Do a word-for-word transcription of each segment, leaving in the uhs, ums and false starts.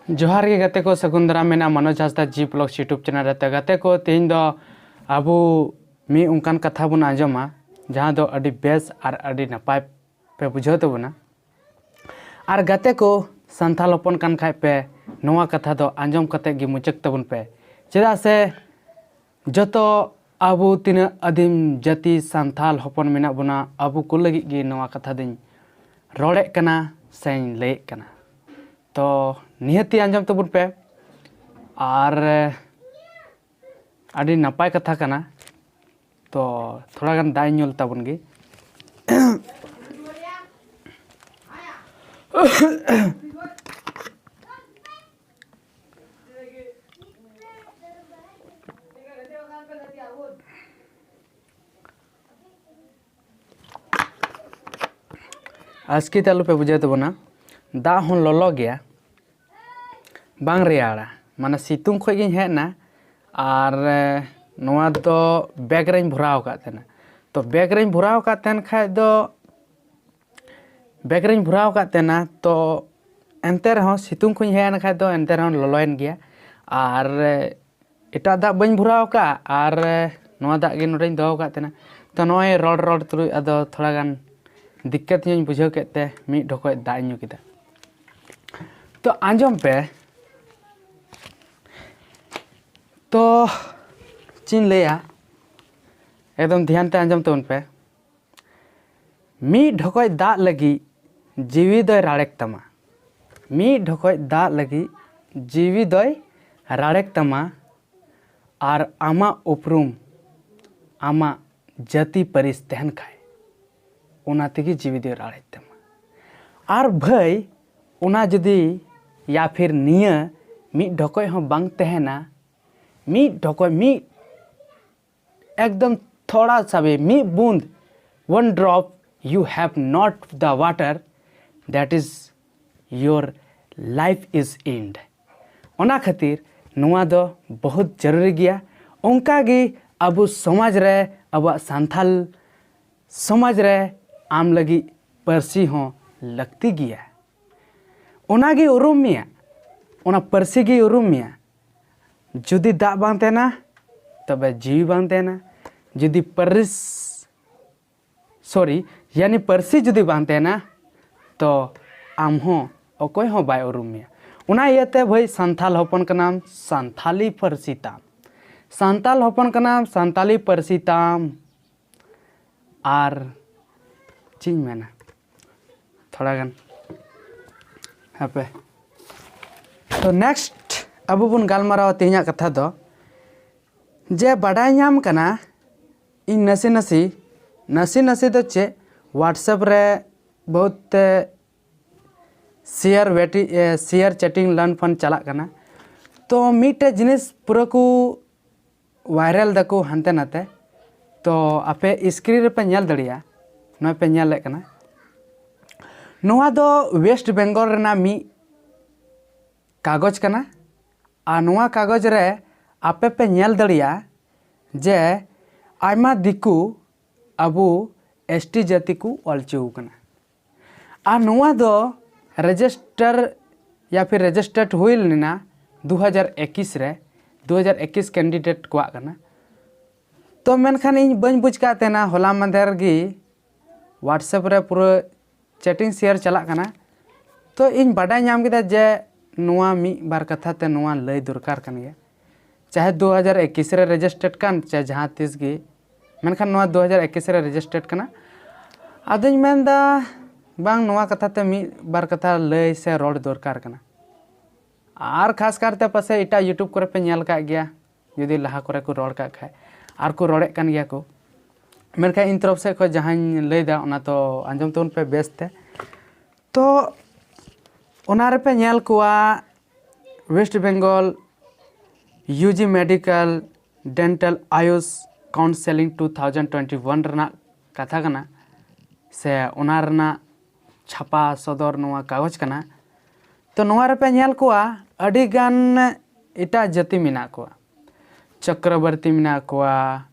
ᱡᱚᱦᱟᱨ ᱜᱮ ᱜᱟᱛᱮ ᱠᱚ, ᱥᱟᱹᱜᱩᱱ ᱫᱟᱨᱟᱢ ᱢᱮᱱᱟᱜᱼᱟ ᱢᱟᱱᱚᱡᱽ ᱦᱟᱸᱥᱫᱟ G Vlogs YouTube channel ᱨᱮ᱾ ᱛᱚ ᱜᱟᱛᱮ ᱠᱚ, ᱛᱮᱦᱮᱧ ᱫᱚ ᱟᱵᱚ ᱢᱤᱫ ᱚᱱᱠᱟᱱ ᱠᱟᱛᱷᱟ ᱵᱚᱱ ᱟᱸᱡᱚᱢᱟ, ᱡᱟᱦᱟᱸ ᱫᱚ ᱟᱹᱰᱤ ᱵᱮᱥ ᱟᱨ ᱟᱹᱰᱤ ᱱᱟᱯᱟᱭ ᱯᱮ ᱵᱩᱡᱷᱟᱹᱣ ᱛᱟᱵᱚᱱᱟ᱾ ᱟᱨ ᱜᱟᱛᱮ ᱠᱚ, ᱥᱟᱱᱛᱟᱲ ᱦᱚᱯᱚᱱ ᱠᱟᱱ ᱠᱷᱟᱡ ᱯᱮ, ᱱᱚᱣᱟ ᱠᱟᱛᱷᱟ ᱫᱚ ᱟᱸᱡᱚᱢ ᱠᱟᱛᱮ ᱜᱮ ᱢᱩᱪᱟᱹᱫ ᱛᱟᱵᱚᱱ ᱯᱮ, ᱪᱮᱫᱟᱜ ᱥᱮ ᱡᱚᱛᱚ ᱟᱵᱚ ᱛᱤᱱᱟᱹᱜ ᱟᱹᱫᱤᱢ ᱡᱟᱹᱛᱤ ᱥᱟᱱᱛᱟᱲ ᱦᱚᱯᱚᱱ ᱢᱮᱱᱟᱜ ᱵᱚᱱᱟ, ᱟᱵᱚ ᱠᱚ ᱞᱟᱹᱜᱤᱫ ᱜᱮ ᱱᱚᱣᱟ ᱠᱟᱛᱷᱟ ᱫᱚᱧ ᱨᱚᱲᱮᱫ ᱠᱟᱱᱟ ᱥᱮᱧ ᱞᱟᱹᱭᱮᱫ ᱠᱟᱱᱟ᱾ ᱛᱚ ᱱᱤᱦᱟᱹᱛᱤ ᱟᱸᱡᱚᱢ ᱛᱟᱵᱚᱱ ᱯᱮ᱾ ᱟᱨ ᱟᱹᱰᱤ ᱱᱟᱯᱟᱭ ᱠᱟᱛᱷᱟ ᱠᱟᱱᱟ᱾ ᱛᱚ ᱛᱷᱚᱲᱟ ᱜᱟᱱ ᱫᱟᱜ ᱤᱧ ᱧᱩ ᱞᱮ ᱛᱟᱵᱚᱱ ᱜᱮ᱾ ᱟᱥᱠᱮᱛ ᱟᱞᱚ ᱯᱮ ᱵᱩᱡᱷᱟᱹᱣ ᱛᱟᱵᱚᱱᱟ, ᱫᱟᱜ ᱦᱚᱸ ᱞᱚᱞᱚ ᱜᱮᱭᱟ, ᱵᱟᱝ ᱨᱮᱭᱟᱲᱟ᱾ ᱢᱟᱱᱮ ᱥᱤᱛᱩᱝ ᱠᱷᱚᱡ ᱜᱤᱧ ᱦᱮᱡ ᱮᱱᱟ, ᱟᱨ ᱮ, ᱱᱚᱣᱟ ᱫᱚ ᱵᱮᱜᱽ ᱨᱮᱧ ᱵᱷᱚᱨᱟᱣ ᱟᱠᱟᱫ ᱛᱟᱦᱮᱱᱟ᱾ ᱛᱚ ᱵᱮᱜᱽ ᱨᱮᱧ ᱵᱷᱚᱨᱟᱣ ᱟᱠᱟᱫ ᱛᱟᱦᱮᱱ ᱠᱷᱟᱡ ᱫᱚ, ᱵᱮᱜᱽ ᱨᱮᱧ ᱵᱷᱚᱨᱟᱣ ᱟᱠᱟᱫ ᱛᱟᱦᱮᱱᱟ, ᱛᱚ ᱮᱱᱛᱮ ᱨᱮᱦᱚᱸ ᱥᱤᱛᱩᱝ ᱠᱷᱚᱡ ᱤᱧ ᱦᱮᱡ ᱮᱱ ᱠᱷᱟᱡ ᱫᱚ ᱮᱱᱛᱮ ᱨᱮᱦᱚᱸ ᱞᱚᱞᱚᱭᱮᱱ ᱜᱮᱭᱟ᱾ ᱟᱨ ᱮ, ᱮᱴᱟᱜ ᱫᱟᱜ ᱵᱟᱹᱧ ᱵᱷᱚᱨᱟᱣ ᱟᱠᱟᱫ, ᱟᱨ ᱮ, ᱱᱚᱣᱟ ᱫᱟᱜ ᱜᱮ ᱱᱚᱰᱮᱧ ᱫᱚᱦᱚ ᱟᱠᱟᱫ ᱛᱟᱦᱮᱱᱟ᱾ ᱛᱚ ᱱᱚᱜᱼᱚᱭ ᱨᱚᱲ ᱨᱚᱲ ᱛᱩᱞᱩᱡ ᱟᱫᱚ ᱛᱷᱚᱲᱟ ᱜᱟᱱ ᱫᱤᱠᱠᱟᱛ ᱧᱚᱜ ᱤᱧ ᱵᱩᱡᱷᱟᱹᱣ ᱠᱮᱫ ᱛᱮ ᱢᱤᱫ ᱰᱷᱚᱠᱚᱡ ᱫᱟᱜ ᱤᱧ ᱧᱩ ᱠᱮᱫᱟ᱾ ᱛᱚ ᱟᱸᱡᱚᱢ ᱯᱮ, ᱛᱚ ᱪᱮᱫ ᱤᱧ ᱞᱟᱹᱭᱟ, ᱮᱠᱫᱚᱢ ᱫᱷᱮᱭᱟᱱ ᱛᱮ ᱟᱸᱡᱚᱢ ᱛᱟᱵᱚᱱ ᱯᱮ᱾ ᱢᱤᱫ ᱰᱷᱚᱠᱚᱡ ᱫᱟᱜ ᱞᱟᱹᱜᱤᱫ ᱡᱤᱣᱤ ᱫᱚᱭ ᱨᱟᱲᱮᱠ ᱛᱟᱢᱟ᱾ ᱢᱤᱫ ᱰᱷᱚᱠᱚᱡ ᱫᱟᱜ ᱞᱟᱹᱜᱤᱫ ᱡᱤᱣᱤ ᱫᱚᱭ ᱨᱟᱲᱮᱠ ᱛᱟᱢᱟ᱾ ᱟᱨ ᱟᱢᱟᱜ ᱩᱯᱨᱩᱢ, ᱟᱢᱟᱜ ᱡᱟᱹᱛᱤ ᱯᱟᱹᱨᱤᱥ ᱛᱟᱦᱮᱱ ᱠᱷᱟᱡ, ᱚᱱᱟ ᱛᱮᱜᱮ ᱡᱤᱣᱤ ᱫᱚᱭ ᱨᱟᱲᱮᱡ ᱛᱟᱢᱟ᱾ ᱟᱨ ᱵᱷᱟᱹᱭ, ᱚᱱᱟ ᱡᱩᱫᱤ, ᱭᱟ ᱯᱷᱤᱨ ᱱᱤᱭᱟᱹ ᱢᱤᱫ ᱰᱷᱚᱠᱚᱡ ᱦᱚᱸ ᱵᱟᱝ ᱛᱟᱦᱮᱱᱟ, ᱢᱤᱫ ᱰᱷᱚᱠᱚᱡ, ᱢᱤᱫ ᱮᱠᱫᱚᱢ ᱛᱷᱚᱲᱟ ᱥᱟ ᱵᱷᱤ, ᱢᱤᱫ ᱵᱩᱸᱫ, one drop, you have not the water, that is your life is end. ᱚᱱᱟ ᱠᱷᱟᱹᱛᱤᱨ ᱱᱚᱣᱟ ᱫᱚ ᱵᱚᱦᱩᱛ ᱡᱟᱹᱨᱩᱨᱤ ᱜᱮᱭᱟ᱾ ᱚᱱᱠᱟ ᱜᱮ ᱟᱵᱚ ᱥᱚᱢᱟᱡᱽ ᱨᱮ, ᱟᱵᱚᱣᱟᱜ ᱥᱟᱱᱛᱟᱞ ᱥᱚᱢᱟᱡᱽ ᱨᱮ ᱟᱢ ᱞᱟᱹᱜᱤᱫ ᱯᱟᱹᱨᱥᱤ ᱦᱚᱸ ᱞᱟᱹᱠᱛᱤ ᱜᱮᱭᱟ᱾ ᱚᱱᱟ ᱜᱮ ᱩᱨᱩᱢ ᱢᱮᱭᱟ᱾ ᱚᱱᱟ ᱯᱟᱹᱨᱥᱤ ᱜᱮ ᱩᱨᱩᱢ ᱢᱮᱭᱟ᱾ ᱡᱩᱫᱤ ᱫᱟᱜ ᱵᱟᱝ ᱛᱟᱦᱮᱱᱟ, ᱛᱚᱵᱮ ᱡᱤᱣᱤ ᱵᱟᱝ ᱛᱟᱦᱮᱱᱟ᱾ ᱡᱩᱫᱤ ᱯᱟᱹᱨᱤᱥ ᱥᱚᱨᱤ, ᱭᱟᱱᱤ ᱯᱟᱹᱨᱥᱤ ᱡᱩᱫᱤ ᱵᱟᱝ ᱛᱟᱦᱮᱱᱟ, ᱛᱚ ᱟᱢ ᱦᱚᱸ ᱚᱠᱚᱭ ᱦᱚᱸ ᱵᱟᱭ ᱩᱨᱩᱢ ᱢᱮᱭᱟ᱾ ᱚᱱᱟ ᱤᱭᱟᱹᱛᱮ ᱵᱷᱟᱹᱭ, ᱥᱟᱱᱛᱟᱞ ᱦᱚᱯᱚᱱ ᱠᱟᱱᱟᱢ, ᱥᱟᱱᱛᱟᱞᱤ ᱯᱟᱹᱨᱥᱤ ᱛᱟᱢ᱾ ᱥᱟᱱᱛᱟᱞ ᱦᱚᱯᱚᱱ ᱠᱟᱱᱟᱢ, ᱥᱟᱱᱛᱟᱞᱤ ᱯᱟᱹᱨᱥᱤ ᱛᱟᱢ᱾ ᱟᱨ ᱪᱮᱫ ᱤᱧ ᱢᱮᱱᱟ, ᱛᱷᱚᱲᱟ ᱜᱟᱱ ᱦᱟᱯᱮ᱾ ᱛᱚ next ᱟᱵᱚ ᱵᱚᱱ ᱜᱟᱞᱢᱟᱨᱟᱣᱟ ᱛᱮᱦᱮᱧᱟᱜ ᱠᱟᱛᱷᱟ ᱫᱚ, ᱡᱮ ᱵᱟᱰᱟᱭ ᱧᱟᱢ ᱠᱟᱱᱟ ᱤᱧ ᱱᱟᱥᱮ ᱱᱟᱥᱮ, ᱱᱟᱥᱮ ᱱᱟᱥᱮ ᱫᱚ ᱪᱮᱫ, WhatsApp ᱨᱮ ᱵᱚᱦᱩᱛ ᱛᱮ share waiting, share chatting ᱞᱟᱱ ᱯᱷᱟᱱ ᱪᱟᱞᱟᱜ ᱠᱟᱱᱟ᱾ ᱛᱚ ᱢᱤᱫᱴᱮᱡ ᱡᱤᱱᱤᱥ ᱯᱩᱨᱟᱹ ᱠᱚ viral ᱫᱟᱠᱚ ᱦᱟᱱᱛᱮ ᱱᱟᱛᱮ᱾ ᱛᱚ ᱟᱯᱮ screen ᱨᱮᱯᱮ ᱧᱮᱞ ᱫᱟᱲᱮᱭᱟᱜᱼᱟ, ᱱᱚᱜᱼᱚᱭ ᱯᱮ ᱧᱮᱞᱮᱫ ᱠᱟᱱᱟ, ᱱᱚᱣᱟ ᱫᱚ West Bengal ᱨᱮᱱᱟᱜ ᱢᱤᱫ ᱠᱟᱜᱚᱡᱽ ᱠᱟᱱᱟ᱾ ᱟᱨ ᱱᱚᱣᱟ ᱠᱟᱜᱚᱡᱽ ᱨᱮ ᱟᱯᱮ ᱯᱮ ᱧᱮᱞ ᱫᱟᱲᱮᱭᱟᱜᱼᱟ ᱡᱮ ᱟᱭᱢᱟ ᱫᱤᱠᱩ ᱟᱵᱚ ST ᱡᱟᱹᱛᱤ ᱠᱚ ᱚᱞ ᱦᱚᱪᱚ ᱟᱠᱟᱱᱟ᱾ ᱟᱨ ᱱᱚᱣᱟ ᱫᱚ register ᱭᱟ ᱯᱷᱤᱨ registered ᱦᱩᱭ ᱞᱮᱱᱟ ᱫᱩ ᱦᱟᱡᱟᱨ ᱮᱠᱩᱥ ᱨᱮ, ᱫᱩ ᱦᱟᱡᱟᱨ ᱮᱠᱩᱥ candidate ᱠᱚᱣᱟᱜ ᱠᱟᱱᱟ᱾ ᱛᱚ ᱢᱮᱱᱠᱷᱟᱱ ᱤᱧ ᱵᱟᱹᱧ ᱵᱩᱡᱽ ᱠᱟᱜ ᱛᱟᱦᱮᱱᱟ, ᱦᱚᱞᱟ ᱢᱟᱫᱷᱮᱨ ᱜᱮ WhatsApp ᱨᱮ ᱯᱩᱨᱟᱹ chatting share ᱪᱟᱞᱟᱜ ᱠᱟᱱᱟ᱾ ᱛᱚ ᱤᱧ ᱵᱟᱰᱟᱭ ᱧᱟᱢ ᱠᱮᱫᱟ ᱡᱮ ᱱᱚᱣᱟ ᱢᱤᱫ ᱵᱟᱨ ᱠᱟᱛᱷᱟ ᱛᱮ ᱱᱚᱣᱟ ᱞᱟᱹᱭ ᱫᱚᱨᱠᱟᱨ ᱠᱟᱱ ᱜᱮᱭᱟ, ᱪᱟᱦᱮ ᱫᱩ ᱦᱟᱡᱟᱨ ᱮᱠᱩᱥ ᱨᱮ registered ᱠᱟᱱ, ᱪᱟᱦᱮ ᱡᱟᱦᱟᱸ ᱛᱤᱥ ᱜᱮ, ᱢᱮᱱᱠᱷᱟᱱ ᱱᱚᱣᱟ ᱫᱩ ᱦᱟᱡᱟᱨ ᱮᱠᱩᱥ ᱨᱮ registered ᱠᱟᱱᱟ᱾ ᱟᱫᱚᱧ ᱢᱮᱱᱫᱟ, ᱵᱟᱝ, ᱱᱚᱣᱟ ᱠᱟᱛᱷᱟ ᱛᱮ ᱢᱤᱫ ᱵᱟᱨ ᱠᱟᱛᱷᱟ ᱞᱟᱹᱭ ᱥᱮ ᱨᱚᱲ ᱫᱚᱨᱠᱟᱨ ᱠᱟᱱᱟ᱾ ᱟᱨ ᱠᱷᱟᱥ ᱠᱟᱨᱛᱮ ᱯᱟᱥᱮᱡ ᱮᱴᱟᱜ YouTube ᱠᱚᱨᱮ ᱯᱮ ᱧᱮᱞ ᱠᱟᱜ ᱜᱮᱭᱟ, ᱡᱩᱫᱤ ᱞᱟᱦᱟ ᱠᱚᱨᱮ ᱠᱚ ᱨᱚᱲ ᱠᱟᱜ ᱠᱷᱟᱡ, ᱟᱨ ᱠᱚ ᱨᱚᱲᱮᱫ ᱠᱟᱱ ᱜᱮᱭᱟ ᱠᱚ᱾ ᱢᱮᱱᱠᱷᱟᱱ ᱤᱧ ᱛᱚᱨᱚᱯ ᱥᱮᱫ ᱠᱷᱚᱱ ᱡᱟᱦᱟᱸᱧ ᱞᱟᱹᱭᱫᱟ, ᱚᱱᱟ ᱛᱚ ᱟᱸᱡᱚᱢ ᱛᱟᱵᱚᱱ ᱯᱮ ᱵᱮᱥ ᱛᱮ᱾ ᱛᱚ ᱚᱱᱟ ᱨᱮᱯᱮ ᱧᱮᱞ ᱠᱚᱣᱟ, West Bengal UG Medical Dental Ayush Counselling two thousand twenty one ᱨᱮᱱᱟᱜ ᱠᱟᱛᱷᱟ ᱠᱟᱱᱟ, ᱥᱮ ᱚᱱᱟ ᱨᱮᱱᱟᱜ ᱪᱷᱟᱯᱟ ᱥᱚᱫᱚᱨ ᱱᱚᱣᱟ ᱠᱟᱜᱚᱡᱽ ᱠᱟᱱᱟ᱾ ᱛᱚ ᱱᱚᱣᱟ ᱨᱮᱯᱮ ᱧᱮᱞ ᱠᱚᱣᱟ, ᱟᱹᱰᱤ ᱜᱟᱱ ᱮᱴᱟᱜ ᱡᱟᱹᱛᱤ ᱢᱮᱱᱟᱜ ᱠᱚᱣᱟ᱾ ᱪᱚᱠᱨᱚᱵᱚᱨᱛᱤ ᱢᱮᱱᱟᱜ ᱠᱚᱣᱟ,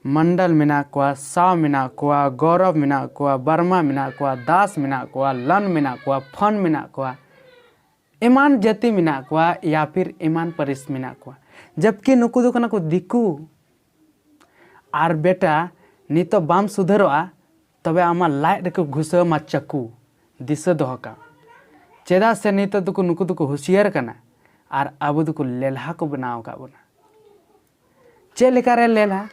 ᱢᱚᱱᱰᱚᱞ ᱢᱮᱱᱟᱜ ᱠᱚᱣᱟ, ᱥᱟᱣ ᱢᱮᱱᱟᱜ ᱠᱚᱣᱟ, ᱜᱚᱨᱚᱵ ᱢᱮᱱᱟᱜ ᱠᱚᱣᱟ, ᱵᱟᱨᱢᱟ ᱢᱮᱱᱟᱜ ᱠᱚᱣᱟ, ᱫᱟᱥ ᱢᱮᱱᱟᱜ ᱠᱚᱣᱟ, ᱞᱟᱱ ᱢᱮᱱᱟᱜ ᱠᱚᱣᱟ, ᱯᱷᱟᱱ ᱢᱮᱱᱟᱜ ᱠᱚᱣᱟ᱾ ᱮᱢᱟᱱ ᱡᱟᱹᱛᱤ ᱢᱮᱱᱟᱜ ᱠᱚᱣᱟ ᱭᱟ ᱯᱷᱤᱨ ᱮᱢᱟᱱ ᱯᱟᱹᱨᱤᱥ ᱢᱮᱱᱟᱜ ᱠᱚᱣᱟ, ᱡᱟᱵᱠᱤ ᱱᱩᱠᱩ ᱫᱚ ᱠᱟᱱᱟ ᱠᱚ ᱫᱤᱠᱩ᱾ ᱟᱨ ᱵᱮᱴᱟ, ᱱᱤᱛᱚᱜ ᱵᱟᱢ ᱥᱩᱫᱷᱟᱹᱨᱚᱜᱼᱟ, ᱛᱚᱵᱮ ᱟᱢᱟᱜ ᱞᱟᱡ ᱨᱮᱠᱚ ᱜᱷᱩᱥᱟᱹᱣ ᱟᱢᱟ ᱪᱟᱹᱠᱩ᱾ ᱫᱤᱥᱟᱹ ᱫᱚᱦᱚ ᱠᱟᱜ, ᱪᱮᱫᱟᱜ ᱥᱮ ᱱᱤᱛᱚᱜ ᱫᱚᱠᱚ, ᱱᱩᱠᱩ ᱫᱚᱠᱚ ᱦᱩᱸᱥᱤᱭᱟᱹᱨ ᱠᱟᱱᱟ ᱟᱨ ᱟᱵᱚ ᱫᱚᱠᱚ ᱞᱮᱞᱦᱟ ᱠᱚ ᱵᱮᱱᱟᱣ ᱟᱠᱟᱫ ᱵᱚᱱᱟ᱾ ᱪᱮᱫ ᱞᱮᱠᱟᱨᱮ ᱞᱮᱞᱦᱟ?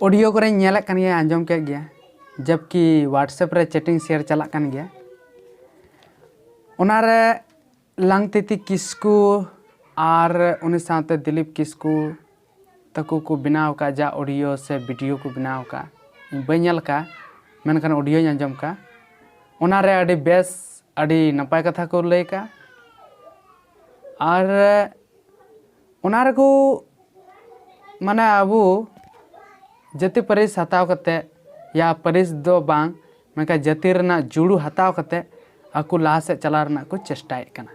ᱚᱰᱤᱭᱳ ᱠᱚᱨᱮᱧ ᱧᱮᱞᱮᱫ ᱠᱟᱱ ᱜᱮᱭᱟ, ᱟᱸᱡᱚᱢ ᱠᱮᱫ ᱜᱮᱭᱟ, ᱡᱟᱵᱠᱤ WhatsApp ᱨᱮ ᱪᱮᱴᱤᱝ ᱥᱮᱭᱟᱨ ᱪᱟᱞᱟᱜ ᱠᱟᱱ ᱜᱮᱭᱟ᱾ ᱚᱱᱟᱨᱮ ᱞᱟᱝᱛᱤᱛᱤ ᱠᱤᱥᱠᱩ ᱟᱨ ᱩᱱᱤ ᱥᱟᱶᱛᱮ ᱫᱤᱞᱤᱯ ᱠᱤᱥᱠᱩ ᱛᱟᱠᱚ ᱠᱚ ᱵᱮᱱᱟᱣ ᱟᱠᱟᱫ ᱡᱟ ᱚᱰᱤᱭᱳ ᱥᱮ ᱵᱷᱤᱰᱤᱭᱳ ᱠᱚ ᱵᱮᱱᱟᱣ ᱟᱠᱟᱫ, ᱤᱧ ᱵᱟᱹᱧ ᱧᱮᱞ ᱟᱠᱟᱫ, ᱢᱮᱱᱠᱷᱟᱱ ᱚᱰᱤᱭᱳᱧ ᱟᱸᱡᱚᱢ ᱟᱠᱟᱫ᱾ ᱚᱱᱟᱨᱮ ᱟᱹᱰᱤ ᱵᱮᱥ, ᱟᱹᱰᱤ ᱱᱟᱯᱟᱭ ᱠᱟᱛᱷᱟ ᱠᱚ ᱞᱟᱹᱭ ᱟᱠᱟᱫ᱾ ᱟᱨ ᱚᱱᱟ ᱨᱮᱠᱚ, ᱢᱟᱱᱮ, ᱟᱵᱚ ᱡᱟᱹᱛᱤ ᱯᱟᱹᱨᱤᱥ ᱦᱟᱛᱟᱣ ᱠᱟᱛᱮ, ᱭᱟ ᱯᱟᱹᱨᱤᱥ ᱫᱚ ᱵᱟᱝ, ᱢᱮᱱᱠᱷᱟᱱ ᱡᱟᱹᱛᱤ ᱨᱮᱱᱟᱜ ᱡᱩᱲᱩ ᱦᱟᱛᱟᱣ ᱠᱟᱛᱮ ᱟᱠᱚ ᱞᱟᱦᱟ ᱥᱮᱫ ᱪᱟᱞᱟᱣ ᱨᱮᱱᱟᱜ ᱠᱚ ᱪᱮᱥᱴᱟᱭᱮᱫ ᱠᱟᱱᱟ᱾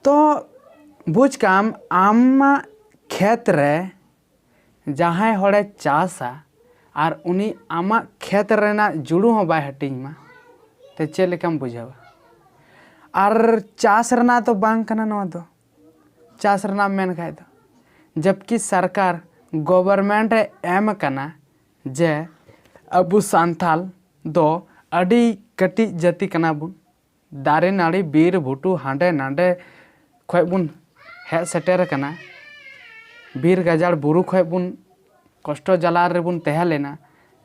ᱛᱚ ᱵᱩᱡᱽ ᱠᱟᱢ, ᱟᱢᱟᱜ ᱠᱷᱮᱛ ᱨᱮ ᱡᱟᱦᱟᱸᱭ ᱦᱚᱲᱮ ᱪᱟᱥᱟ ᱟᱨ ᱩᱱᱤ ᱟᱢᱟᱜ ᱠᱷᱮᱛ ᱨᱮᱱᱟᱜ ᱡᱩᱲᱩ ᱦᱚᱸ ᱵᱟᱭ ᱦᱟᱹᱴᱤᱧ ᱢᱟ, ᱛᱮ ᱪᱮᱫ ᱞᱮᱠᱟᱢ ᱵᱩᱡᱷᱟᱹᱣᱟ? ᱟᱨ ᱪᱟᱥ ᱨᱮᱱᱟᱜ ᱫᱚ ᱵᱟᱝ ᱠᱟᱱᱟ ᱱᱚᱣᱟ ᱫᱚ, ᱪᱟᱥ ᱨᱮᱱᱟᱜ ᱢᱮᱱ ᱠᱷᱟᱡ ᱫᱚ, ᱡᱟᱵᱠᱤ ᱥᱚᱨᱠᱟᱨ, ᱜᱚᱵᱷᱚᱨᱢᱮᱱᱴ ᱮ ᱮᱢ ᱟᱠᱟᱱᱟ ᱡᱮ ᱟᱵᱚ ᱥᱟᱱᱛᱟᱞ ᱫᱚ ᱟᱹᱰᱤ ᱠᱟᱹᱴᱤᱡ ᱡᱟᱹᱛᱤ ᱠᱟᱱᱟ ᱵᱚᱱ, ᱫᱟᱨᱮ ᱱᱟᱹᱲᱤ ᱵᱤᱨ ᱵᱷᱩᱴᱩ ᱦᱟᱸᱰᱮ ᱱᱟᱰᱮ ᱠᱷᱚᱡ ᱵᱚᱱ ᱦᱮᱡ ᱥᱮᱴᱮᱨ ᱟᱠᱟᱱᱟ, ᱵᱤᱨ ᱜᱟᱡᱟᱲ ᱵᱩᱨᱩ ᱠᱷᱚᱡ ᱵᱚᱱ ᱠᱚᱥᱴᱚ ᱡᱟᱞᱟ ᱨᱮᱵᱚᱱ ᱛᱟᱦᱮᱸ ᱞᱮᱱᱟ,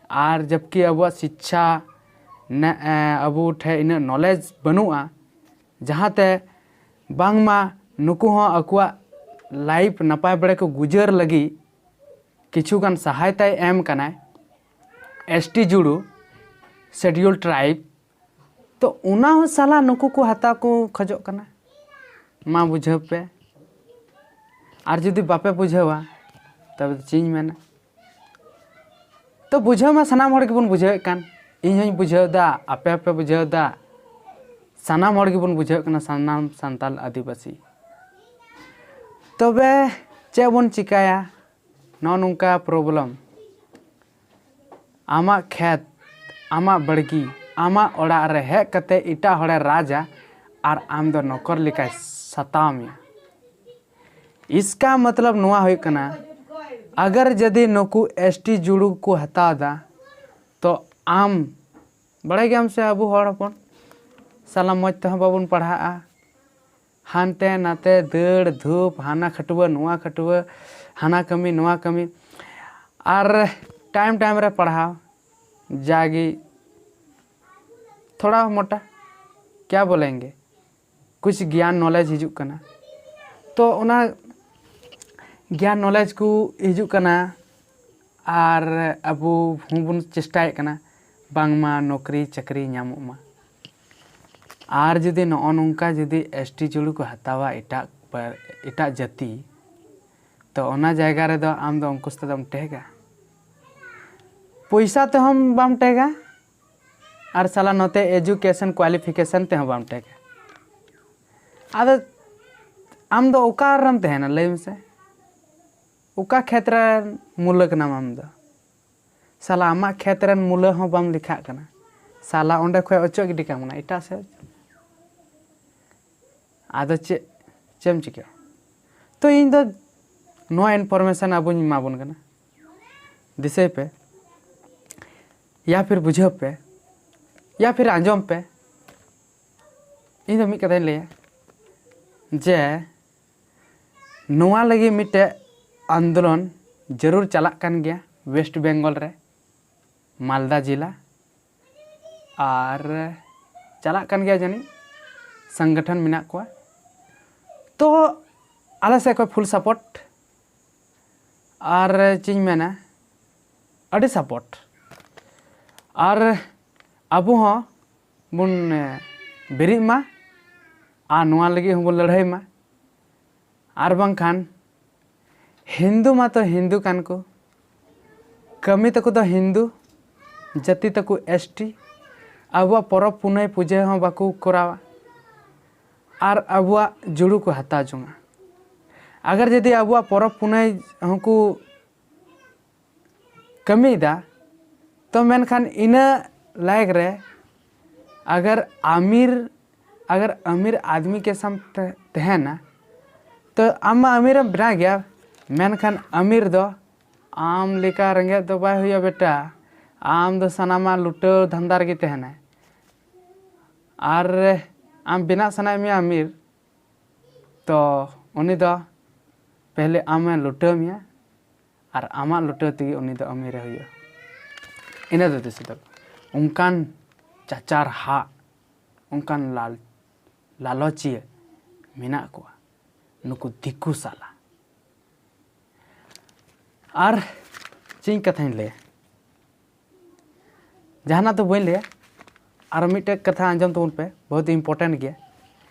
ᱟᱨ ᱡᱟᱵᱠᱤ ᱟᱵᱚᱣᱟᱜ ᱥᱤᱪᱪᱷᱟ ᱱᱮ-, ᱮ, ᱟᱵᱚ ᱴᱷᱮᱱ ᱤᱱᱟᱹᱜ ᱱᱚᱞᱮᱡᱽ ᱵᱟᱹᱱᱩᱜᱼᱟ, ᱡᱟᱦᱟᱸᱛᱮ ᱵᱟᱝᱢᱟ ᱱᱩᱠᱩ ᱦᱚᱸ ᱟᱠᱚᱣᱟᱜ ᱞᱟᱭᱤᱯᱷ ᱱᱟᱯᱟᱭ ᱵᱟᱲᱟ ᱠᱚ ᱜᱩᱡᱟᱹᱨ ᱞᱟᱹᱜᱤᱫ ᱠᱤᱪᱷᱩ ᱜᱟᱱ ᱥᱟᱦᱟᱭᱛᱟᱭ ᱮᱢ ᱠᱟᱱᱟᱭ, ᱮᱥ ᱴᱤ ᱡᱩᱲᱩ, ᱥᱮᱰᱤᱭᱩᱞ ᱴᱨᱟᱭᱤᱵᱽ᱾ ᱛᱚ ᱚᱱᱟ ᱦᱚᱸ ᱥᱟᱞᱟ ᱱᱩᱠᱩ ᱠᱚ ᱦᱟᱛᱟᱣ ᱠᱚ ᱠᱷᱚᱡᱚᱜ ᱠᱟᱱᱟ᱾ ᱢᱟ ᱵᱩᱡᱷᱟᱹᱣ ᱯᱮ, ᱟᱨ ᱡᱩᱫᱤ ᱵᱟᱯᱮ ᱵᱩᱡᱷᱟᱹᱣᱟ, ᱛᱚᱵᱮ ᱫᱚ ᱪᱮᱫ ᱤᱧ ᱢᱮᱱᱟ? ᱛᱚ ᱵᱩᱡᱷᱟᱹᱣ ᱢᱟ ᱥᱟᱱᱟᱢ ᱦᱚᱲ ᱜᱮᱵᱚᱱ ᱵᱩᱡᱷᱟᱹᱣᱮᱫ ᱠᱟᱱ, ᱤᱧ ᱦᱚᱧ ᱵᱩᱡᱷᱟᱹᱣ ᱮᱫᱟ, ᱟᱯᱮ ᱦᱚᱸᱯᱮ ᱵᱩᱡᱷᱟᱹᱣ ᱮᱫᱟ, ᱥᱟᱱᱟᱢ ᱦᱚᱲ ᱜᱮᱵᱚᱱ ᱵᱩᱡᱷᱟᱹᱣᱮᱫ ᱠᱟᱱᱟ, ᱥᱟᱱᱟᱢ ᱥᱟᱱᱛᱟᱞ ᱟᱹᱫᱤᱵᱟᱹᱥᱤ᱾ ᱛᱚᱵᱮ ᱪᱮᱫ ᱵᱚᱱ ᱪᱤᱠᱟᱹᱭᱟ? ᱱᱚᱜᱼᱚ ᱱᱚᱝᱠᱟ ᱯᱨᱚᱵᱞᱮᱢ᱾ ᱟᱢᱟᱜ ᱠᱷᱮᱛ, ᱟᱢᱟᱜ ᱵᱟᱲᱜᱤ, ᱟᱢᱟᱜ ᱚᱲᱟᱜ ᱨᱮ ᱦᱮᱡ ᱠᱟᱛᱮ ᱮᱴᱟᱜ ᱦᱚᱲᱮ ᱨᱟᱡᱟ ᱟᱨ ᱟᱢ ᱫᱚ ᱱᱚᱠᱚᱨ ᱞᱮᱠᱟᱭ ᱥᱟᱛᱟᱣ ᱢᱮᱭᱟ᱾ ᱤᱥᱠᱟ ᱢᱚᱛᱞᱚᱵ ᱱᱚᱣᱟ ᱦᱩᱭᱩᱜ ᱠᱟᱱᱟ, ᱟᱜᱟᱨ ᱡᱩᱫᱤ ᱱᱩᱠᱩ ᱮᱥ ᱴᱤ ᱡᱩᱲᱩ ᱠᱚ ᱦᱟᱛᱟᱣ ᱮᱫᱟ, ᱛᱚ ᱟᱢ ᱵᱟᱲᱟᱭ ᱜᱮᱭᱟᱢ ᱥᱮ ᱟᱵᱚ ᱦᱚᱲ ᱦᱚᱯᱚᱱ ᱥᱟᱞᱟ ᱢᱚᱡᱽ ᱛᱮᱦᱚᱸ ᱵᱟᱵᱚᱱ ᱯᱟᱲᱦᱟᱜᱼᱟ, ᱦᱟᱱᱛᱮ ᱱᱟᱛᱮ ᱫᱟᱹᱲ ᱫᱷᱩᱯ, ᱦᱟᱱᱟ ᱠᱷᱟᱹᱴᱩᱣᱟᱹ ᱱᱚᱣᱟ ᱠᱷᱟᱹᱴᱩᱣᱟᱹ, ᱦᱟᱱᱟ ᱠᱟᱹᱢᱤ ᱱᱚᱣᱟ ᱠᱟᱹᱢᱤ, ᱟᱨ ᱴᱟᱭᱤᱢ ᱴᱟᱭᱤᱢ ᱨᱮ ᱯᱟᱲᱦᱟᱣ, ᱡᱟᱜᱮ ᱛᱷᱚᱲᱟ ᱢᱚᱴᱟ ᱠᱭᱟ ᱵᱚᱞᱮᱝᱜᱮ, ᱠᱩᱪ ᱜᱮᱭᱟᱱ ᱱᱚᱞᱮᱡᱽ ᱦᱤᱡᱩᱜ ᱠᱟᱱᱟ᱾ ᱛᱚ ᱚᱱᱟ ᱜᱮᱭᱟᱱ ᱱᱚᱞᱮᱡᱽ ᱠᱚ ᱦᱤᱡᱩᱜ ᱠᱟᱱᱟ, ᱟᱨ ᱟᱵᱚ ᱦᱚᱸᱵᱚᱱ ᱪᱮᱥᱴᱟᱭᱮᱫ ᱠᱟᱱᱟ ᱵᱟᱝᱢᱟ ᱱᱚᱠᱨᱤ ᱪᱟᱹᱠᱨᱤ ᱧᱟᱢᱚᱜ ᱢᱟ᱾ ᱟᱨ ᱡᱩᱫᱤ ᱱᱚᱜᱼᱚ ᱱᱚᱝᱠᱟ ᱡᱩᱫᱤ ᱮᱥ ᱴᱤ ᱡᱩᱲᱩ ᱠᱚ ᱦᱟᱛᱟᱣᱟ ᱮᱴᱟᱜ ᱯᱟ- ᱮᱴᱟᱜ ᱡᱟᱹᱛᱤ, ᱛᱚ ᱚᱱᱟ ᱡᱟᱭᱜᱟ ᱨᱮᱫᱚ ᱟᱢ ᱫᱚ ᱩᱱᱠᱩ ᱥᱟᱛᱮ ᱫᱚᱢ ᱴᱮᱜᱟ, ᱯᱚᱭᱥᱟ ᱛᱮᱦᱚᱸ ᱵᱟᱢ ᱴᱮᱜᱟ ᱟᱨ ᱥᱟᱞᱟ ᱱᱚᱛᱮ ᱮᱡᱩᱠᱮᱥᱚᱱ ᱠᱣᱟᱞᱤᱯᱷᱤᱠᱮᱥᱚᱱ ᱛᱮᱦᱚᱸ ᱵᱟᱢ ᱴᱮᱜᱟ᱾ ᱟᱫᱚ ᱟᱢ ᱫᱚ ᱚᱠᱟ ᱨᱮᱢ ᱛᱟᱦᱮᱱᱟ ᱞᱟᱹᱭ ᱢᱮᱥᱮ? ᱚᱠᱟ ᱠᱷᱮᱛᱨᱮ ᱨᱮᱱ ᱢᱩᱞᱟᱹ ᱠᱟᱱᱟᱢ ᱟᱢ ᱫᱚ? ᱥᱟᱞᱟ ᱟᱢᱟᱜ ᱠᱷᱮᱛ ᱨᱮᱱ ᱢᱩᱞᱟᱹ ᱦᱚᱸ ᱵᱟᱢ ᱞᱮᱠᱷᱟᱜ ᱠᱟᱱᱟ᱾ ᱥᱟᱞᱟ ᱚᱸᱰᱮ ᱠᱷᱚᱡ ᱚᱪᱚᱜ ᱜᱤᱰᱤ ᱠᱟᱢ ᱠᱟᱱᱟ ᱮᱴᱟᱜ ᱥᱮᱫ᱾ ᱟᱫᱚ ᱪᱮᱫ ᱪᱮᱫ ᱮᱢ ᱪᱤᱠᱟᱹᱭᱟ? ᱛᱚ ᱤᱧ ᱫᱚ ᱱᱚᱣᱟ ᱤᱱᱯᱷᱚᱨᱢᱮᱥᱚᱱ ᱟᱵᱚᱧ ᱮᱢᱟ ᱵᱚᱱ ᱠᱟᱱᱟ, ᱫᱤᱥᱟᱹᱭ ᱯᱮ, ᱭᱟ ᱯᱷᱤᱨ ᱵᱩᱡᱷᱟᱹᱣ ᱯᱮ, ᱭᱟ ᱯᱷᱤᱨ ᱟᱸᱡᱚᱢ ᱯᱮ᱾ ᱤᱧ ᱫᱚ ᱢᱤᱫ ᱠᱟᱛᱷᱟᱧ ᱞᱟᱹᱭᱟ ᱡᱮ ᱱᱚᱣᱟ ᱞᱟᱹᱜᱤᱫ ᱢᱤᱫᱴᱮᱡ ᱟᱱᱫᱳᱞᱚᱱ ᱡᱟᱹᱨᱩᱲ ᱪᱟᱞᱟᱜ ᱠᱟᱱ ᱜᱮᱭᱟ ᱳᱭᱮᱥᱴ ᱵᱮᱝᱜᱚᱞ ᱨᱮ, ᱢᱟᱞᱫᱟ ᱡᱮᱞᱟ, ᱟᱨ ᱪᱟᱞᱟᱜ ᱠᱟᱱ ᱜᱮᱭᱟ ᱡᱟᱹᱱᱤᱡ, ᱥᱚᱝᱜᱚᱴᱷᱚᱱ ᱢᱮᱱᱟᱜ ᱠᱚᱣᱟ᱾ ᱛᱚ ᱟᱞᱮ ᱥᱮᱫ ᱠᱷᱚᱱ ᱯᱷᱩᱞ ᱥᱟᱯᱳᱨᱴ, ᱟᱨ ᱪᱮᱫ ᱤᱧ ᱢᱮᱱᱟ, ᱟᱹᱰᱤ ᱥᱟᱯᱳᱨᱴ᱾ ᱟᱨ ᱟᱵᱚ ᱦᱚᱸ ᱵᱚᱱ ᱵᱮᱨᱮᱫ ᱢᱟ ᱟᱨ ᱱᱚᱣᱟ ᱞᱟᱹᱜᱤᱫ ᱦᱚᱸᱵᱚᱱ ᱞᱟᱹᱲᱦᱟᱹᱭ ᱢᱟ᱾ ᱟᱨ ᱵᱟᱝᱠᱷᱟᱱ ᱦᱤᱱᱫᱩ ᱢᱟᱛᱚ ᱦᱤᱱᱫᱩ ᱠᱟᱱ ᱠᱚ, ᱠᱟᱹᱢᱤ ᱛᱟᱠᱚ ᱫᱚ ᱦᱤᱱᱫᱩ, ᱡᱟᱹᱛᱤ ᱛᱟᱠᱚ ᱮᱥ ᱴᱤ, ᱟᱵᱚᱣᱟᱜ ᱯᱚᱨᱚᱵᱽ ᱯᱩᱱᱟᱹᱭ ᱯᱩᱡᱟᱹ ᱦᱚᱸ ᱵᱟᱠᱚ ᱠᱚᱨᱟᱣᱟ, ᱟᱨ ᱟᱵᱚᱣᱟᱜ ᱡᱩᱲᱩ ᱠᱚ ᱦᱟᱛᱟᱣ ᱡᱚᱝᱟ᱾ ᱟᱜᱟᱨ ᱡᱩᱫᱤ ᱟᱵᱚᱣᱟᱜ ᱯᱚᱨᱚᱵᱽ ᱯᱩᱱᱟᱹᱭ ᱦᱚᱸᱠᱚ ᱠᱟᱹᱢᱤᱭᱮᱫᱟ, ᱛᱚ ᱢᱮᱱᱠᱷᱟᱱ ᱤᱱᱟᱹ ᱞᱟᱭᱮᱠ ᱨᱮ अगर अमीर अगर अमीर आदमी के साथ तहना, तो ᱟᱢ ᱢᱟ ᱟᱢᱤᱨᱮᱢ ᱵᱮᱱᱟᱜ ᱜᱮᱭᱟ, ᱢᱮᱱᱠᱷᱟᱱ ᱟᱢᱤᱨ ᱫᱚ ᱟᱢ ᱞᱮᱠᱟ ᱨᱮᱸᱜᱮᱡ ᱫᱚ ᱵᱟᱭ ᱦᱩᱭᱩᱜᱼᱟ ᱵᱮᱴᱟ᱾ ᱟᱢ ᱫᱚ ᱥᱟᱱᱟᱢᱟᱜ ᱞᱩᱴᱟᱹᱣ ᱫᱷᱟᱱᱫᱟ ᱨᱮᱜᱮ ᱛᱟᱦᱮᱱᱟᱭ᱾ ᱟᱨ ᱟᱢ ᱵᱮᱱᱟᱜ ᱥᱟᱱᱟᱭᱮᱫ ᱢᱮᱭᱟ ᱟᱢᱤᱨ, ᱛᱚ ᱩᱱᱤ ᱫᱚ ᱯᱮᱦᱞᱮ ᱟᱢᱮ ᱞᱩᱴᱟᱹᱣ ᱢᱮᱭᱟ, ᱟᱨ ᱟᱢᱟᱜ ᱞᱩᱴᱟᱹᱣ ᱛᱮᱜᱮ ᱩᱱᱤ ᱫᱚ ᱟᱢᱤᱨᱮ ᱦᱩᱭᱩᱜᱼᱟ᱾ ᱤᱱᱟᱹ ᱫᱚ ᱫᱤᱥᱟᱹ ᱫᱚᱦᱚ ᱠᱟᱜ ᱢᱮ᱾ ᱚᱱᱠᱟᱱ ᱪᱟᱪᱟᱨ ᱦᱟᱜ, ᱚᱱᱠᱟᱱ ᱞᱟᱞ ᱞᱟᱞᱚᱪᱤᱭᱟᱹ ᱢᱮᱱᱟᱜ ᱠᱚᱣᱟ, ᱱᱩᱠᱩ ᱫᱤᱠᱩ ᱥᱟᱞᱟ᱾ ᱟᱨ ᱪᱮᱫ ᱠᱟᱛᱷᱟᱧ ᱞᱟᱹᱭᱟ, ᱡᱟᱦᱟᱱᱟᱜ ᱫᱚ ᱵᱟᱹᱧ ᱞᱟᱹᱭᱟ᱾ ᱟᱨ ᱢᱤᱫᱴᱮᱡ ᱠᱟᱛᱷᱟ ᱟᱸᱡᱚᱢ ᱛᱟᱵᱚᱱ ᱯᱮ, ᱵᱚᱦᱩᱛ important ᱜᱮᱭᱟ᱾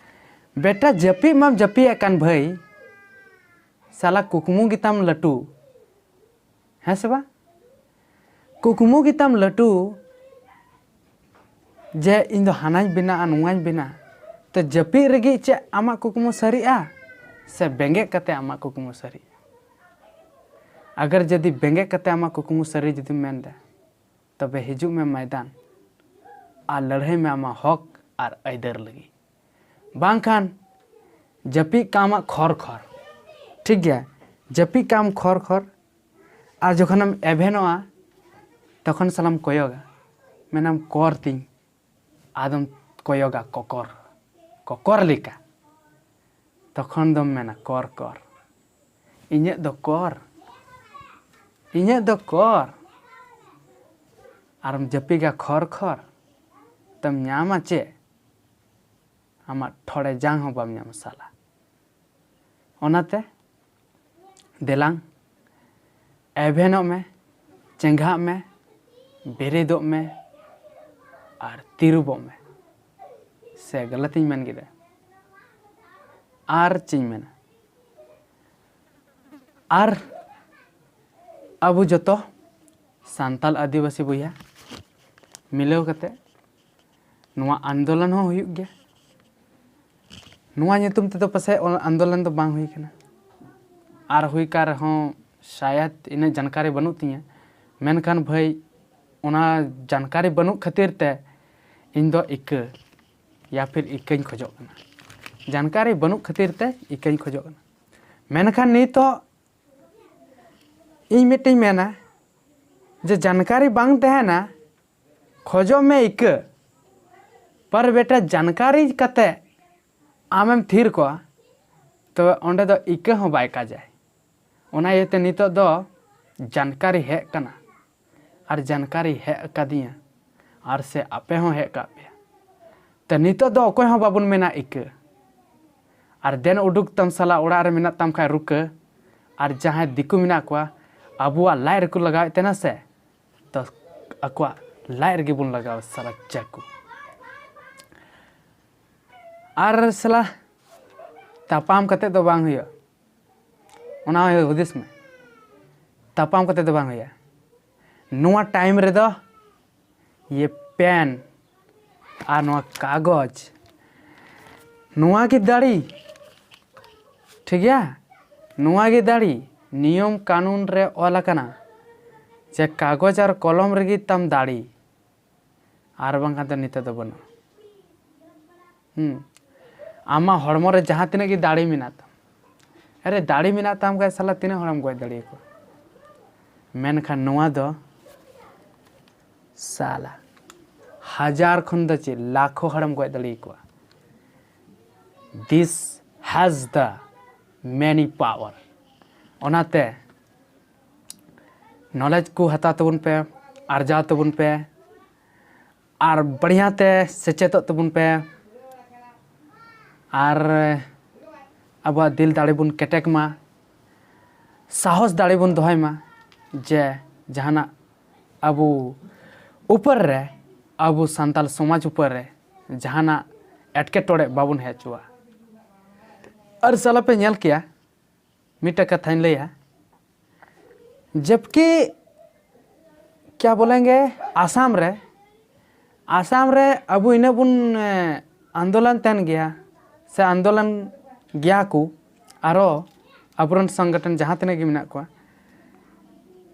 ᱵᱮᱴᱟ, ᱡᱟᱹᱯᱤᱫ ᱢᱟᱢ ᱡᱟᱹᱯᱤᱫ ᱟᱠᱟᱱ ᱵᱷᱟᱹᱭ, ᱥᱟᱞᱟ ᱠᱩᱠᱢᱩ ᱜᱮᱛᱟᱢ ᱞᱟᱹᱴᱩ, ᱦᱮᱸ ᱥᱮ ᱵᱟᱝ? ᱠᱩᱠᱢᱩ ᱜᱮᱛᱟᱢ ᱞᱟᱹᱴᱩ ᱡᱮ ᱤᱧ ᱫᱚ ᱦᱟᱱᱟᱧ ᱵᱮᱱᱟᱜᱼᱟ, ᱱᱚᱣᱟᱧ ᱵᱮᱱᱟᱜᱼᱟ᱾ ᱛᱚ ᱡᱟᱹᱯᱤᱫ ᱨᱮᱜᱮ ᱪᱮᱫ ᱟᱢᱟᱜ ᱠᱩᱠᱢᱩ ᱥᱟᱹᱨᱤᱜᱼᱟ ᱥᱮ ᱵᱮᱸᱜᱮᱫ ᱠᱟᱛᱮ ᱟᱢᱟᱜ ᱠᱩᱠᱢᱩ ᱥᱟᱹᱨᱤᱜᱼᱟ? ᱟᱜᱟᱨ ᱡᱩᱫᱤ ᱵᱮᱸᱜᱮᱫ ᱠᱟᱛᱮ ᱟᱢᱟᱜ ᱠᱩᱠᱢᱩ ᱥᱟᱹᱨᱤ ᱡᱩᱫᱤᱢ ᱢᱮᱱᱫᱟ, ᱛᱚᱵᱮ ᱦᱤᱡᱩᱜ ᱢᱮ ᱢᱚᱭᱫᱟᱱ ᱟᱨ ᱞᱟᱹᱲᱦᱟᱹᱭ ᱢᱮ ᱟᱢᱟᱜ ᱦᱚᱠ ᱟᱨ ᱟᱹᱭᱫᱟᱹᱨ ᱞᱟᱹᱜᱤᱫ᱾ ᱵᱟᱝᱠᱷᱟᱱ ᱡᱟᱹᱯᱤᱫ ᱠᱟᱜ ᱟᱢᱟᱜ ᱠᱷᱚᱨ ᱠᱷᱚᱨ, ᱴᱷᱤᱠ ᱜᱮᱭᱟ, ᱡᱟᱹᱯᱤᱫ ᱠᱟᱜ ᱟᱢ ᱠᱷᱚᱨ ᱠᱷᱚᱨ, ᱟᱨ ᱡᱚᱠᱷᱚᱱᱮᱢ ᱮᱵᱷᱮᱱᱚᱜᱼᱟ, ᱛᱚᱠᱷᱚᱱ ᱥᱟᱞᱟᱢ ᱠᱚᱭᱚᱜᱟ, ᱢᱮᱱᱟᱢ, "ᱠᱚᱨ ᱛᱤᱧ, ᱟᱫᱚᱢ ᱠᱚᱭᱚᱜᱟ ᱠᱚᱠᱚᱨ, ᱠᱚᱠᱚᱨ ᱞᱮᱠᱟ, ᱛᱚᱠᱷᱚᱱ ᱫᱚᱢ ᱢᱮᱱᱟ, 'ᱠᱚᱨ, ᱠᱚᱨ, ᱤᱧᱟᱹᱜ ᱫᱚ ᱠᱚᱨ, ᱤᱧᱟᱹᱜ ᱫᱚ ᱠᱚᱨ,' ᱟᱨᱮᱢ ᱡᱟᱹᱯᱤᱜᱟ ᱠᱷᱚᱨ, ᱠᱷᱚᱨ, ᱛᱚᱢ ᱧᱟᱢᱟ ᱪᱮᱫ? ᱟᱢᱟᱜ ᱴᱷᱚᱲᱮ ᱡᱟᱝ ᱦᱚᱸ ᱵᱟᱢ ᱧᱟᱢᱟ ᱥᱟᱞᱟ᱾ ᱚᱱᱟᱛᱮ ᱫᱮᱞᱟᱝ, ᱮᱵᱷᱮᱱᱚᱜ ᱢᱮ, ᱪᱮᱸᱜᱷᱟᱜ ᱢᱮ, ᱵᱮᱨᱮᱫᱚᱜ ᱢᱮ ᱟᱨ ᱛᱤᱨᱩᱵᱚᱜ ᱢᱮ᱾ ᱥᱮ ᱜᱟᱞᱟᱛᱤᱧ ᱢᱮᱱ ᱠᱮᱫᱟ? ᱟᱨ ᱪᱮᱫ ᱤᱧ ᱢᱮᱱᱟ? ᱟᱨ ᱟᱵᱚ ᱡᱚᱛᱚ ᱥᱟᱱᱛᱟᱞ ᱟᱹᱫᱤᱵᱟᱹᱥᱤ ᱵᱚᱭᱦᱟ ᱢᱤᱞᱟᱹᱣ ᱠᱟᱛᱮ ᱱᱚᱣᱟ ᱟᱱᱫᱳᱞᱚᱱ ᱦᱚᱸ ᱦᱩᱭᱩᱜ ᱜᱮᱭᱟ᱾ ᱱᱚᱣᱟ ᱧᱩᱛᱩᱢ ᱛᱮᱫᱚ ᱯᱟᱥᱮᱡ ᱚᱱᱟ ᱟᱱᱫᱳᱞᱚᱱ ᱫᱚ ᱵᱟᱝ ᱦᱩᱭ ᱠᱟᱱᱟ, ᱟᱨ ᱦᱩᱭ ᱠᱟᱱ ᱨᱮᱦᱚᱸ ᱥᱟᱭᱟᱫ ᱤᱱᱟᱹᱜ ᱡᱟᱱᱠᱟᱨᱤ ᱵᱟᱹᱱᱩᱜ ᱛᱤᱧᱟᱹ᱾ ᱢᱮᱱᱠᱷᱟᱱ ᱵᱷᱟᱹᱭ, ᱚᱱᱟ ᱡᱟᱱᱠᱟᱨᱤ ᱵᱟᱹᱱᱩᱜ ᱠᱷᱟᱹᱛᱤᱨ ᱛᱮ ᱤᱧ ᱫᱚ ᱤᱠᱟᱹ ᱭᱟ ᱯᱷᱤᱨ ᱤᱠᱟᱹᱧ ᱠᱷᱚᱡᱚᱜ ᱠᱟᱱᱟ᱾ ᱡᱟᱱᱠᱟᱨᱤ ᱵᱟᱹᱱᱩᱜ ᱠᱷᱟᱹᱛᱤᱨ ᱛᱮ ᱤᱠᱟᱹᱧ ᱠᱷᱚᱡᱚᱜ ᱠᱟᱱᱟ᱾ ᱢᱮᱱᱠᱷᱟᱱ ᱱᱤᱛᱚᱜ ᱤᱧ ᱢᱤᱫᱴᱮᱱ ᱢᱮᱱᱟ ᱡᱮ ᱡᱟᱱᱠᱟᱨᱤ ᱵᱟᱝ ᱛᱟᱦᱮᱱᱟ, ᱠᱷᱚᱡᱚᱜ ᱢᱮ ᱤᱠᱟᱹ, ᱯᱟᱨ ᱵᱮᱴᱟ ᱡᱟᱱᱠᱟᱨᱤ ᱠᱟᱛᱮ ᱟᱢᱮᱢ ᱛᱷᱤᱨ ᱠᱚᱜᱼᱟ, ᱛᱚᱵᱮ ᱚᱸᱰᱮ ᱫᱚ ᱤᱠᱟᱹ ᱦᱚᱸ ᱵᱟᱭ ᱠᱟᱡᱟᱭ᱾ ᱚᱱᱟ ᱤᱭᱟᱹᱛᱮ ᱱᱤᱛᱚᱜ ᱫᱚ ᱡᱟᱱᱠᱟᱨᱤ ᱦᱮᱡ ᱠᱟᱱᱟ ᱟᱨ ᱡᱟᱱᱠᱟᱨᱤ ᱦᱮᱡ ᱟᱠᱟᱫᱤᱧᱟ ᱟᱨ ᱥᱮ ᱟᱯᱮ ᱦᱚᱸ ᱦᱮᱡ ᱟᱠᱟᱫ ᱯᱮᱭᱟ᱾ ᱛᱚ ᱱᱤᱛᱚᱜ ᱫᱚ ᱚᱠᱚᱭ ᱦᱚᱸ ᱵᱟᱵᱚᱱ ᱢᱮᱱᱟ ᱤᱠᱟᱹ᱾ ᱟᱨ ᱫᱮᱱ ᱩᱰᱩᱠ ᱛᱟᱢ ᱥᱟᱞᱟ ᱚᱲᱟᱜ ᱨᱮ ᱢᱮᱱᱟᱜ ᱛᱟᱢ ᱠᱷᱟᱡ ᱨᱩᱠᱟᱹ, ᱟᱨ ᱡᱟᱦᱟᱸᱭ ᱫᱤᱠᱩ ᱢᱮᱱᱟᱜ ᱠᱚᱣᱟ ᱟᱵᱚᱣᱟᱜ ᱞᱟᱡ ᱨᱮᱠᱚ ᱞᱟᱜᱟᱣᱮᱫ ᱛᱟᱦᱮᱱᱟ ᱥᱮ, ᱛᱚ ᱟᱠᱚᱣᱟᱜ ᱞᱟᱡ ᱨᱮᱜᱮ ᱵᱚᱱ ᱞᱟᱜᱟᱣᱟ ᱥᱟᱞᱟ ᱪᱟᱠᱩ᱾ ᱟᱨ ᱥᱟᱞᱟ ᱛᱟᱯᱟᱢ ᱠᱟᱛᱮ ᱫᱚ ᱵᱟᱝ ᱦᱩᱭᱩᱜᱼᱟ, ᱚᱱᱟ ᱦᱚᱸ ᱦᱩᱫᱤᱥ ᱢᱮ᱾ ᱛᱟᱯᱟᱢ ᱠᱟᱛᱮ ᱫᱚ ᱵᱟᱝ ᱦᱩᱭᱩᱜᱼᱟ᱾ ᱱᱚᱣᱟ ᱴᱟᱭᱤᱢ ᱨᱮᱫᱚ ᱤᱭᱟᱹ ᱯᱮᱱ ᱟᱨ ᱱᱚᱣᱟ ᱠᱟᱜᱚᱡᱽ, ᱱᱚᱣᱟ ᱜᱮ ᱫᱟᱲᱮ᱾ ᱴᱷᱤᱠ ᱜᱮᱭᱟ, ᱱᱚᱣᱟ ᱜᱮ ᱫᱟᱲᱮ᱾ ᱱᱤᱭᱚᱢ ᱠᱟᱹᱱᱩᱱ ᱨᱮ ᱚᱞ ᱟᱠᱟᱱᱟ ᱡᱮ ᱠᱟᱜᱚᱡᱽ ᱟᱨ ᱠᱚᱞᱚᱢ ᱨᱮᱜᱮ ᱛᱟᱢ ᱫᱟᱲᱮ, ᱟᱨ ᱵᱟᱝᱠᱷᱟᱱ ᱫᱚ ᱱᱤᱛᱚᱜ ᱫᱚ ᱵᱟᱹᱱᱩᱜᱼᱟ᱾ ᱦᱩᱸ, ᱟᱢᱟᱜ ᱦᱚᱲᱢᱚ ᱨᱮ ᱡᱟᱦᱟᱸ ᱛᱤᱱᱟᱹᱜ ᱜᱮ ᱫᱟᱲᱮ ᱢᱮᱱᱟᱜ ᱛᱟᱢ, ᱟᱨᱮ ᱫᱟᱲᱮ ᱢᱮᱱᱟᱜ ᱛᱟᱢ ᱠᱷᱟᱡ ᱥᱟᱞᱟ ᱛᱤᱱᱟᱹᱜ ᱦᱚᱲᱮᱢ ᱜᱚᱡ ᱫᱟᱲᱮᱭᱟᱠᱚᱣᱟ? ᱢᱮᱱᱠᱷᱟᱱ ᱱᱚᱣᱟ ᱫᱚ ᱥᱟᱞᱟ ᱦᱟᱡᱟᱨ ᱠᱷᱚᱱ ᱫᱚ ᱪᱮᱫ ᱞᱟᱠᱷᱚ ᱦᱚᱲᱮᱢ ᱜᱚᱡ ᱫᱟᱲᱮᱭᱟᱠᱚᱣᱟ᱾ This has the many power᱾ ᱚᱱᱟᱛᱮ knowledge ᱠᱚ ᱦᱟᱛᱟᱣ ᱛᱟᱵᱚᱱ ᱯᱮ, ᱟᱨᱡᱟᱣ ᱛᱟᱵᱚᱱ ᱯᱮ, ᱟᱨ ᱵᱟᱲᱤᱭᱟ ᱛᱮ ᱥᱮᱪᱮᱫᱚᱜ ᱛᱟᱵᱚᱱ ᱯᱮ, ᱟᱨ ᱟᱵᱚᱣᱟᱜ ᱫᱤᱞ ᱫᱟᱲᱮ ᱵᱚᱱ ᱠᱮᱴᱮᱡ ᱢᱟ, ᱥᱟᱦᱚᱥ ᱫᱟᱲᱮ ᱵᱚᱱ ᱫᱚᱦᱚᱭ ᱢᱟ, ᱡᱮ ᱡᱟᱦᱟᱱᱟᱜ ᱟᱵᱚ ᱩᱯᱚᱨ ᱨᱮ, ᱟᱵᱚ ᱥᱟᱱᱛᱟᱞ ᱥᱚᱢᱟᱡᱽ ᱩᱯᱚᱨ ᱨᱮ ᱡᱟᱦᱟᱱᱟᱜ ᱮᱴᱠᱮᱴᱚᱬᱮ ᱵᱟᱵᱚᱱ ᱦᱮᱡ ᱦᱚᱪᱚᱣᱟᱜᱼᱟ᱾ ᱟᱨ ᱥᱟᱞᱟ ᱯᱮ ᱧᱮᱞ ᱠᱮᱭᱟ, ᱢᱤᱫᱴᱮᱡ ᱠᱟᱛᱷᱟᱧ ᱞᱟᱹᱭᱟ, ᱡᱚᱵᱠᱤ ᱠᱭᱟ ᱵᱚᱞᱮᱝᱜᱮ, ᱟᱥᱟᱢ ᱨᱮ, ᱟᱥᱟᱢ ᱨᱮ ᱟᱵᱚ ᱤᱱᱟᱹᱜ ᱵᱚᱱ, ᱮ, ᱟᱱᱫᱳᱞᱚᱱ ᱛᱟᱦᱮᱱ ᱜᱮᱭᱟ ᱥᱮ ᱟᱱᱫᱳᱞᱚᱱ ᱜᱮᱭᱟ ᱠᱚ, ᱟᱨᱚ ᱟᱵᱚᱨᱮᱱ ᱥᱚᱝᱜᱚᱴᱷᱚᱱ ᱡᱟᱦᱟᱸ ᱛᱤᱱᱟᱹᱜ ᱜᱮ ᱢᱮᱱᱟᱜ ᱠᱚᱣᱟ,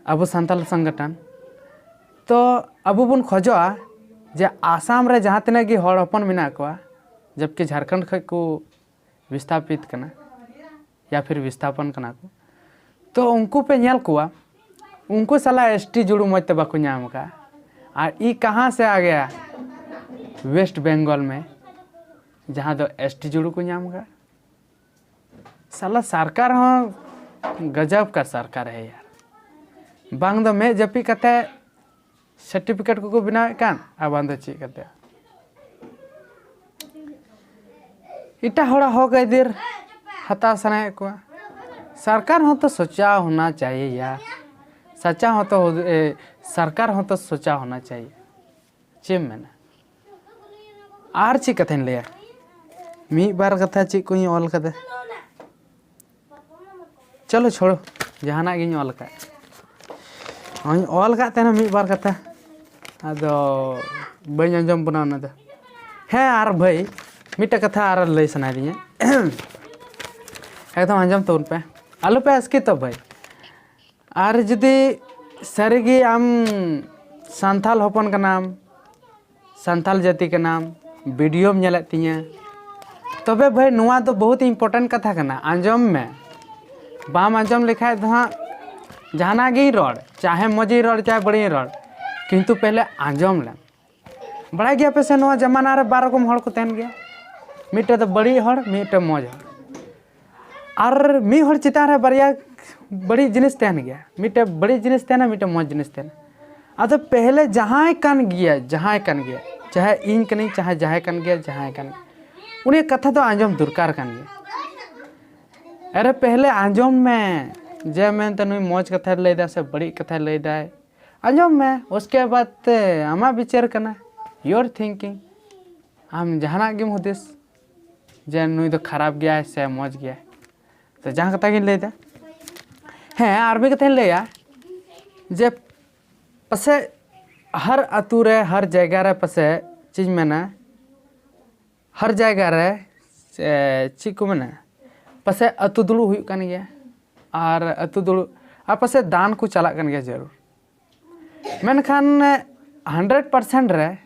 ᱟᱵᱚ ᱥᱟᱱᱛᱟᱞ ᱥᱚᱝᱜᱚᱴᱷᱚᱱ, ᱛᱚ ᱟᱵᱚ ᱵᱚᱱ ᱠᱷᱚᱡᱚᱜᱼᱟ ᱡᱮ ᱟᱥᱟᱢ ᱨᱮ ᱡᱟᱦᱟᱸ ᱛᱤᱱᱟᱹᱜ ᱜᱮ ᱦᱚᱲ ᱦᱚᱯᱚᱱ ᱢᱮᱱᱟᱜ ᱠᱚᱣᱟ, ᱡᱚᱵᱠᱤ ᱡᱷᱟᱲᱠᱷᱚᱸᱰ ᱠᱷᱚᱱ ᱠᱚ ᱵᱤᱥᱛᱷᱟᱯᱤᱛ ᱠᱟᱱᱟ ᱭᱟ ᱯᱷᱤᱨ ᱵᱤᱥᱛᱷᱟᱯᱚᱱ ᱠᱟᱱᱟ ᱠᱚ, ᱛᱚ ᱩᱱᱠᱩ ᱯᱮ ᱧᱮᱞ ᱠᱚᱣᱟ, ᱩᱱᱠᱩ ᱥᱟᱞᱟ ᱮᱥ ᱴᱤ ᱡᱩᱲᱩ ᱢᱚᱡᱽ ᱛᱮ ᱵᱟᱠᱚ ᱧᱟᱢ ᱟᱠᱟᱫᱼᱟ᱾ ᱟᱨ ᱤ ᱠᱟᱦᱟᱸ ᱥᱮ ᱟ ᱜᱟᱭᱟ ᱳᱭᱮᱥᱴ ᱵᱮᱝᱜᱚᱞ ᱢᱮ, ᱡᱟᱦᱟᱸ ᱫᱚ ᱮᱥ ᱴᱤ ᱡᱩᱲᱩ ᱠᱚ ᱧᱟᱢ ᱟᱠᱟᱫᱼᱟ᱾ ᱥᱟᱞᱟ ᱥᱚᱨᱠᱟᱨ ᱦᱚᱸ ᱜᱟᱡᱟᱵ ᱠᱟ ᱥᱚᱨᱠᱟᱨ ᱦᱮ ᱭᱟᱨ᱾ ᱵᱟᱝ ᱫᱚ ᱢᱮᱫ ᱡᱟᱹᱯᱤᱫ ᱠᱟᱛᱮ ᱥᱟᱨᱴᱤᱯᱷᱤᱠᱮᱴ ᱠᱚᱠᱚ ᱵᱮᱱᱟᱣᱮᱫ ᱠᱟᱱ, ᱟᱨ ᱵᱟᱝ ᱫᱚ ᱪᱮᱫ ᱠᱟᱛᱮ ᱮᱴᱟᱜ ᱦᱚᱲᱟᱜ ᱦᱚᱠ ᱟᱹᱭᱫᱟᱹᱨ ᱦᱟᱛᱟᱣ ᱥᱟᱱᱟᱭᱮᱫ ᱠᱚᱣᱟ᱾ ᱥᱚᱨᱠᱟᱨ ᱦᱚᱸ ᱛᱚ ᱥᱳᱪᱟ ᱦᱳᱱᱟ ᱪᱟᱦᱤᱭᱮ ᱭᱟᱨ, ᱥᱟᱪᱟ ᱦᱚᱸ ᱛᱚ ᱦᱩᱫ-, ᱮ, ᱥᱚᱨᱠᱟᱨ ᱦᱚᱸ ᱛᱚ ᱥᱳᱪᱟ ᱦᱳᱱᱟ ᱪᱟᱦᱤᱭᱮ᱾ ᱪᱮᱫ ᱮᱢ ᱢᱮᱱᱟ? ᱟᱨ ᱪᱮᱫ ᱠᱟᱛᱷᱟᱧ ᱞᱟᱹᱭᱟ? ᱢᱤᱫ ᱵᱟᱨ ᱠᱟᱛᱷᱟ ᱪᱮᱫ ᱠᱚᱧ ᱚᱞ ᱠᱟᱫᱟ᱾ ᱪᱚᱞᱚ ᱪᱷᱳᱲᱳ, ᱡᱟᱦᱟᱱᱟᱜ ᱜᱤᱧ ᱚᱞ ᱟᱠᱟᱫ᱾ ᱦᱚᱧ ᱚᱞ ᱟᱠᱟᱫ ᱛᱟᱦᱮᱱᱟ ᱢᱤᱫ ᱵᱟᱨ ᱠᱟᱛᱷᱟ, ᱟᱫᱚ ᱵᱟᱹᱧ ᱟᱸᱡᱚᱢ ᱵᱚᱱᱟ ᱚᱱᱟ ᱫᱚ᱾ ᱦᱮᱸ, ᱟᱨ ᱵᱷᱟᱹᱭ, ᱢᱤᱫᱴᱮᱡ ᱠᱟᱛᱷᱟ ᱟᱨ ᱞᱟᱹᱭ ᱥᱟᱱᱟᱭᱮᱫᱤᱧᱟ᱾ ᱮᱠᱫᱚᱢ ᱟᱸᱡᱚᱢ ᱛᱟᱵᱚᱱ ᱯᱮ, ᱟᱞᱚᱯᱮ ᱟᱥᱠᱮᱛᱚᱜ ᱵᱷᱟᱹᱭ᱾ ᱟᱨ ᱡᱩᱫᱤ ᱥᱟᱹᱨᱤᱜᱮ ᱟᱢ ᱥᱟᱱᱛᱟᱞ ᱦᱚᱯᱚᱱ ᱠᱟᱱᱟᱢ, ᱥᱟᱱᱛᱟᱞ ᱡᱟᱹᱛᱤ ᱠᱟᱱᱟᱢ, ᱵᱷᱤᱰᱤᱭᱳᱢ ᱧᱮᱞᱮᱫ ᱛᱤᱧᱟᱹ, ᱛᱚᱵᱮ ᱵᱷᱟᱹᱭ, ᱱᱚᱣᱟ ᱫᱚ ᱵᱚᱦᱩᱛ ᱤᱢᱯᱚᱨᱴᱮᱱᱴ ᱠᱟᱛᱷᱟ ᱠᱟᱱᱟ, ᱟᱸᱡᱚᱢ ᱢᱮ᱾ ᱵᱟᱢ ᱟᱸᱡᱚᱢ ᱞᱮᱠᱷᱟᱡ ᱫᱚ ᱦᱟᱸᱜ ᱡᱟᱦᱟᱱᱟᱜ ᱜᱤᱧ ᱨᱚᱲ, ᱪᱟᱦᱮ ᱢᱚᱡᱽ ᱤᱧ ᱨᱚᱲ, ᱪᱟᱦᱮ ᱵᱟᱹᱲᱤᱡ ᱤᱧ ᱨᱚᱲ, ᱠᱤᱱᱛᱩ ᱯᱮᱦᱞᱮ ᱟᱸᱡᱚᱢ ᱞᱮᱢ᱾ ᱵᱟᱲᱟᱭ ᱜᱮᱭᱟ ᱯᱮ ᱥᱮ ᱱᱚᱣᱟ ᱡᱟᱢᱟᱱᱟ ᱨᱮ ᱵᱟᱨ ᱨᱚᱠᱚᱢ ᱦᱚᱲ ᱠᱚ ᱛᱟᱦᱮᱱ ᱜᱮᱭᱟ, ᱢᱤᱫᱴᱮᱡ ᱫᱚ ᱵᱟᱹᱲᱤᱡ ᱦᱚᱲ, ᱢᱤᱫᱴᱮᱡ ᱢᱚᱡᱽ ᱦᱚᱲ᱾ ᱟᱨ ᱢᱤᱫ ᱦᱚᱲ ᱪᱮᱛᱟᱱ ᱨᱮ ᱵᱟᱨᱭᱟ ᱵᱟᱹᱲᱤᱡ ᱡᱤᱱᱤᱥ ᱛᱟᱦᱮᱱ ᱜᱮᱭᱟ, ᱢᱤᱫᱴᱮᱡ ᱵᱟᱹᱲᱤᱡ ᱡᱤᱱᱤᱥ ᱛᱟᱦᱮᱱᱟ, ᱢᱤᱫᱴᱮᱡ ᱢᱚᱡᱽ ᱡᱤᱱᱤᱥ ᱛᱟᱦᱮᱱᱟ᱾ ᱟᱫᱚ ᱯᱮᱦᱞᱮ ᱡᱟᱦᱟᱸᱭ ᱠᱟᱱ ᱜᱮᱭᱟ, ᱡᱟᱦᱟᱸᱭ ᱠᱟᱱ ᱜᱮᱭᱟ, ᱪᱟᱦᱮ ᱤᱧ ᱠᱟᱹᱱᱟᱹᱧ, ᱪᱟᱦᱮ ᱡᱟᱦᱟᱸᱭ ᱠᱟᱱ ᱜᱮᱭᱟ, ᱡᱟᱦᱟᱸᱭ ᱠᱟᱱ ᱜᱮᱭᱟ, ᱩᱱᱤᱭᱟᱜ ᱠᱟᱛᱷᱟ ᱫᱚ ᱟᱸᱡᱚᱢ ᱫᱚᱨᱠᱟᱨ ᱠᱟᱱ ᱜᱮᱭᱟ᱾ ᱟᱨᱮ ᱯᱮᱦᱞᱮ ᱟᱸᱡᱚᱢ ᱢᱮ, ᱡᱮ ᱢᱮᱱᱛᱮ ᱱᱩᱭ ᱢᱚᱡᱽ ᱠᱟᱛᱷᱟᱭ ᱞᱟᱹᱭᱫᱟ ᱥᱮ ᱵᱟᱹᱲᱤᱡ ᱠᱟᱛᱷᱟᱭ ᱞᱟᱹᱭᱫᱟᱭ, ᱟᱸᱡᱚᱢ ᱢᱮ᱾ ᱩᱥᱠᱮ ᱵᱟᱫ ᱛᱮ ᱟᱢᱟᱜ ᱵᱤᱪᱟᱹᱨ ᱠᱟᱱᱟ, your thinking᱾ ᱟᱢ ᱡᱟᱦᱟᱱᱟᱜ ᱜᱮᱢ ᱦᱩᱫᱤᱥ ᱡᱮ ᱱᱩᱭ ᱫᱚ ᱠᱷᱟᱨᱟᱯ ᱜᱮᱭᱟᱭ ᱥᱮ ᱢᱚᱡᱽ ᱜᱮᱭᱟᱭ᱾ ᱛᱚ ᱡᱟᱦᱟᱸ ᱠᱟᱛᱷᱟ ᱜᱤᱧ ᱞᱟᱹᱭᱫᱟ, ᱦᱮᱸ, ᱟᱨ ᱢᱤᱫ ᱠᱟᱛᱷᱟᱧ ᱞᱟᱹᱭᱟ ᱡᱮ ᱯᱟᱥᱮᱡ ᱦᱟᱨ ᱟᱹᱛᱩ ᱨᱮ, ᱦᱟᱨ ᱡᱟᱭᱜᱟ ᱨᱮ ᱯᱟᱥᱮᱡ ᱪᱮᱫ ᱤᱧ ᱢᱮᱱᱟ, ᱦᱟᱨ ᱡᱟᱭᱜᱟ ᱨᱮ, ᱮ, ᱪᱮᱫ ᱠᱚ ᱢᱮᱱᱟ, ᱯᱟᱥᱮᱡ ᱟᱹᱛᱩ ᱫᱩᱲᱩᱵ ᱦᱩᱭᱩᱜ ᱠᱟᱱ ᱜᱮᱭᱟ, ᱟᱨ ᱟᱹᱛᱩ ᱫᱩᱲᱩᱵ, ᱟᱨ ᱯᱟᱥᱮᱡ ᱫᱟᱱ ᱠᱚ ᱪᱟᱞᱟᱜ ᱠᱟᱱ ᱜᱮᱭᱟ ᱡᱟᱹᱨᱩᱲ᱾ ᱢᱮᱱᱠᱷᱟᱱ hundred percent ᱨᱮ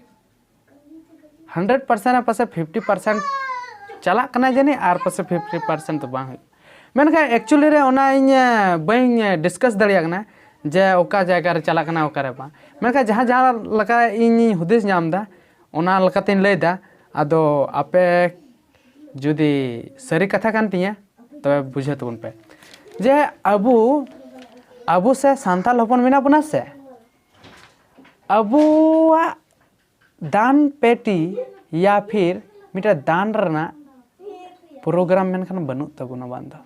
ᱦᱟᱱᱰᱨᱮᱰ ᱯᱟᱨᱥᱮᱱᱴ ᱨᱮ ᱯᱟᱥᱮᱡ ᱯᱷᱤᱯᱴᱤ ᱯᱟᱨᱥᱮᱱᱴ ᱪᱟᱞᱟᱜ ᱠᱟᱱᱟ ᱡᱟᱹᱱᱤᱡ, ᱟᱨ ᱯᱟᱥᱮᱡ ᱯᱷᱤᱯᱴᱤ ᱯᱟᱨᱥᱮᱱᱴ ᱫᱚ ᱵᱟᱝ ᱦᱩᱭᱩᱜ᱾ ᱢᱮᱱᱠᱷᱟᱱ ᱮᱠᱪᱩᱭᱮᱞᱤ ᱨᱮ ᱚᱱᱟ ᱤᱧ ᱵᱟᱹᱧ ᱰᱤᱥᱠᱟᱥ ᱫᱟᱲᱮᱭᱟᱜ ᱠᱟᱱᱟ ᱡᱮ ᱚᱠᱟ ᱡᱟᱭᱜᱟ ᱨᱮ ᱪᱟᱞᱟᱜ ᱠᱟᱱᱟ, ᱚᱠᱟᱨᱮ ᱵᱟᱝ᱾ ᱢᱮᱱᱠᱷᱟᱱ ᱡᱟᱦᱟᱸ ᱡᱟᱦᱟᱸ ᱞᱮᱠᱟ ᱤᱧᱤᱧ ᱦᱩᱫᱤᱥ ᱧᱟᱢ ᱮᱫᱟ, ᱚᱱᱟ ᱞᱮᱠᱟᱛᱤᱧ ᱞᱟᱹᱭᱫᱟ᱾ ᱟᱫᱚ ᱟᱯᱮ ᱡᱩᱫᱤ ᱥᱟᱹᱨᱤ ᱠᱟᱛᱷᱟ ᱠᱟᱱ ᱛᱤᱧᱟ, ᱛᱚᱵᱮ ᱵᱩᱡᱷᱟᱹᱣ ᱛᱟᱵᱚᱱ ᱯᱮ ᱡᱮ ᱟᱵᱚ, ᱟᱵᱚ ᱥᱮ ᱥᱟᱱᱛᱟᱲ ᱦᱚᱯᱚᱱ ᱢᱮᱱᱟᱜ ᱵᱚᱱᱟ ᱥᱮ, ᱟᱵᱚᱣᱟᱜ ᱫᱟᱱ ᱯᱮᱴᱤ ᱭᱟ ᱯᱷᱤᱨ ᱢᱤᱫᱴᱮᱱ ᱫᱟᱱ ᱨᱮᱱᱟᱜ ᱯᱨᱳᱜᱨᱟᱢ ᱢᱮᱱᱠᱷᱟᱱ ᱵᱟᱹᱱᱩᱜ ᱛᱟᱵᱚᱱᱟ ᱵᱟᱝ ᱫᱚ,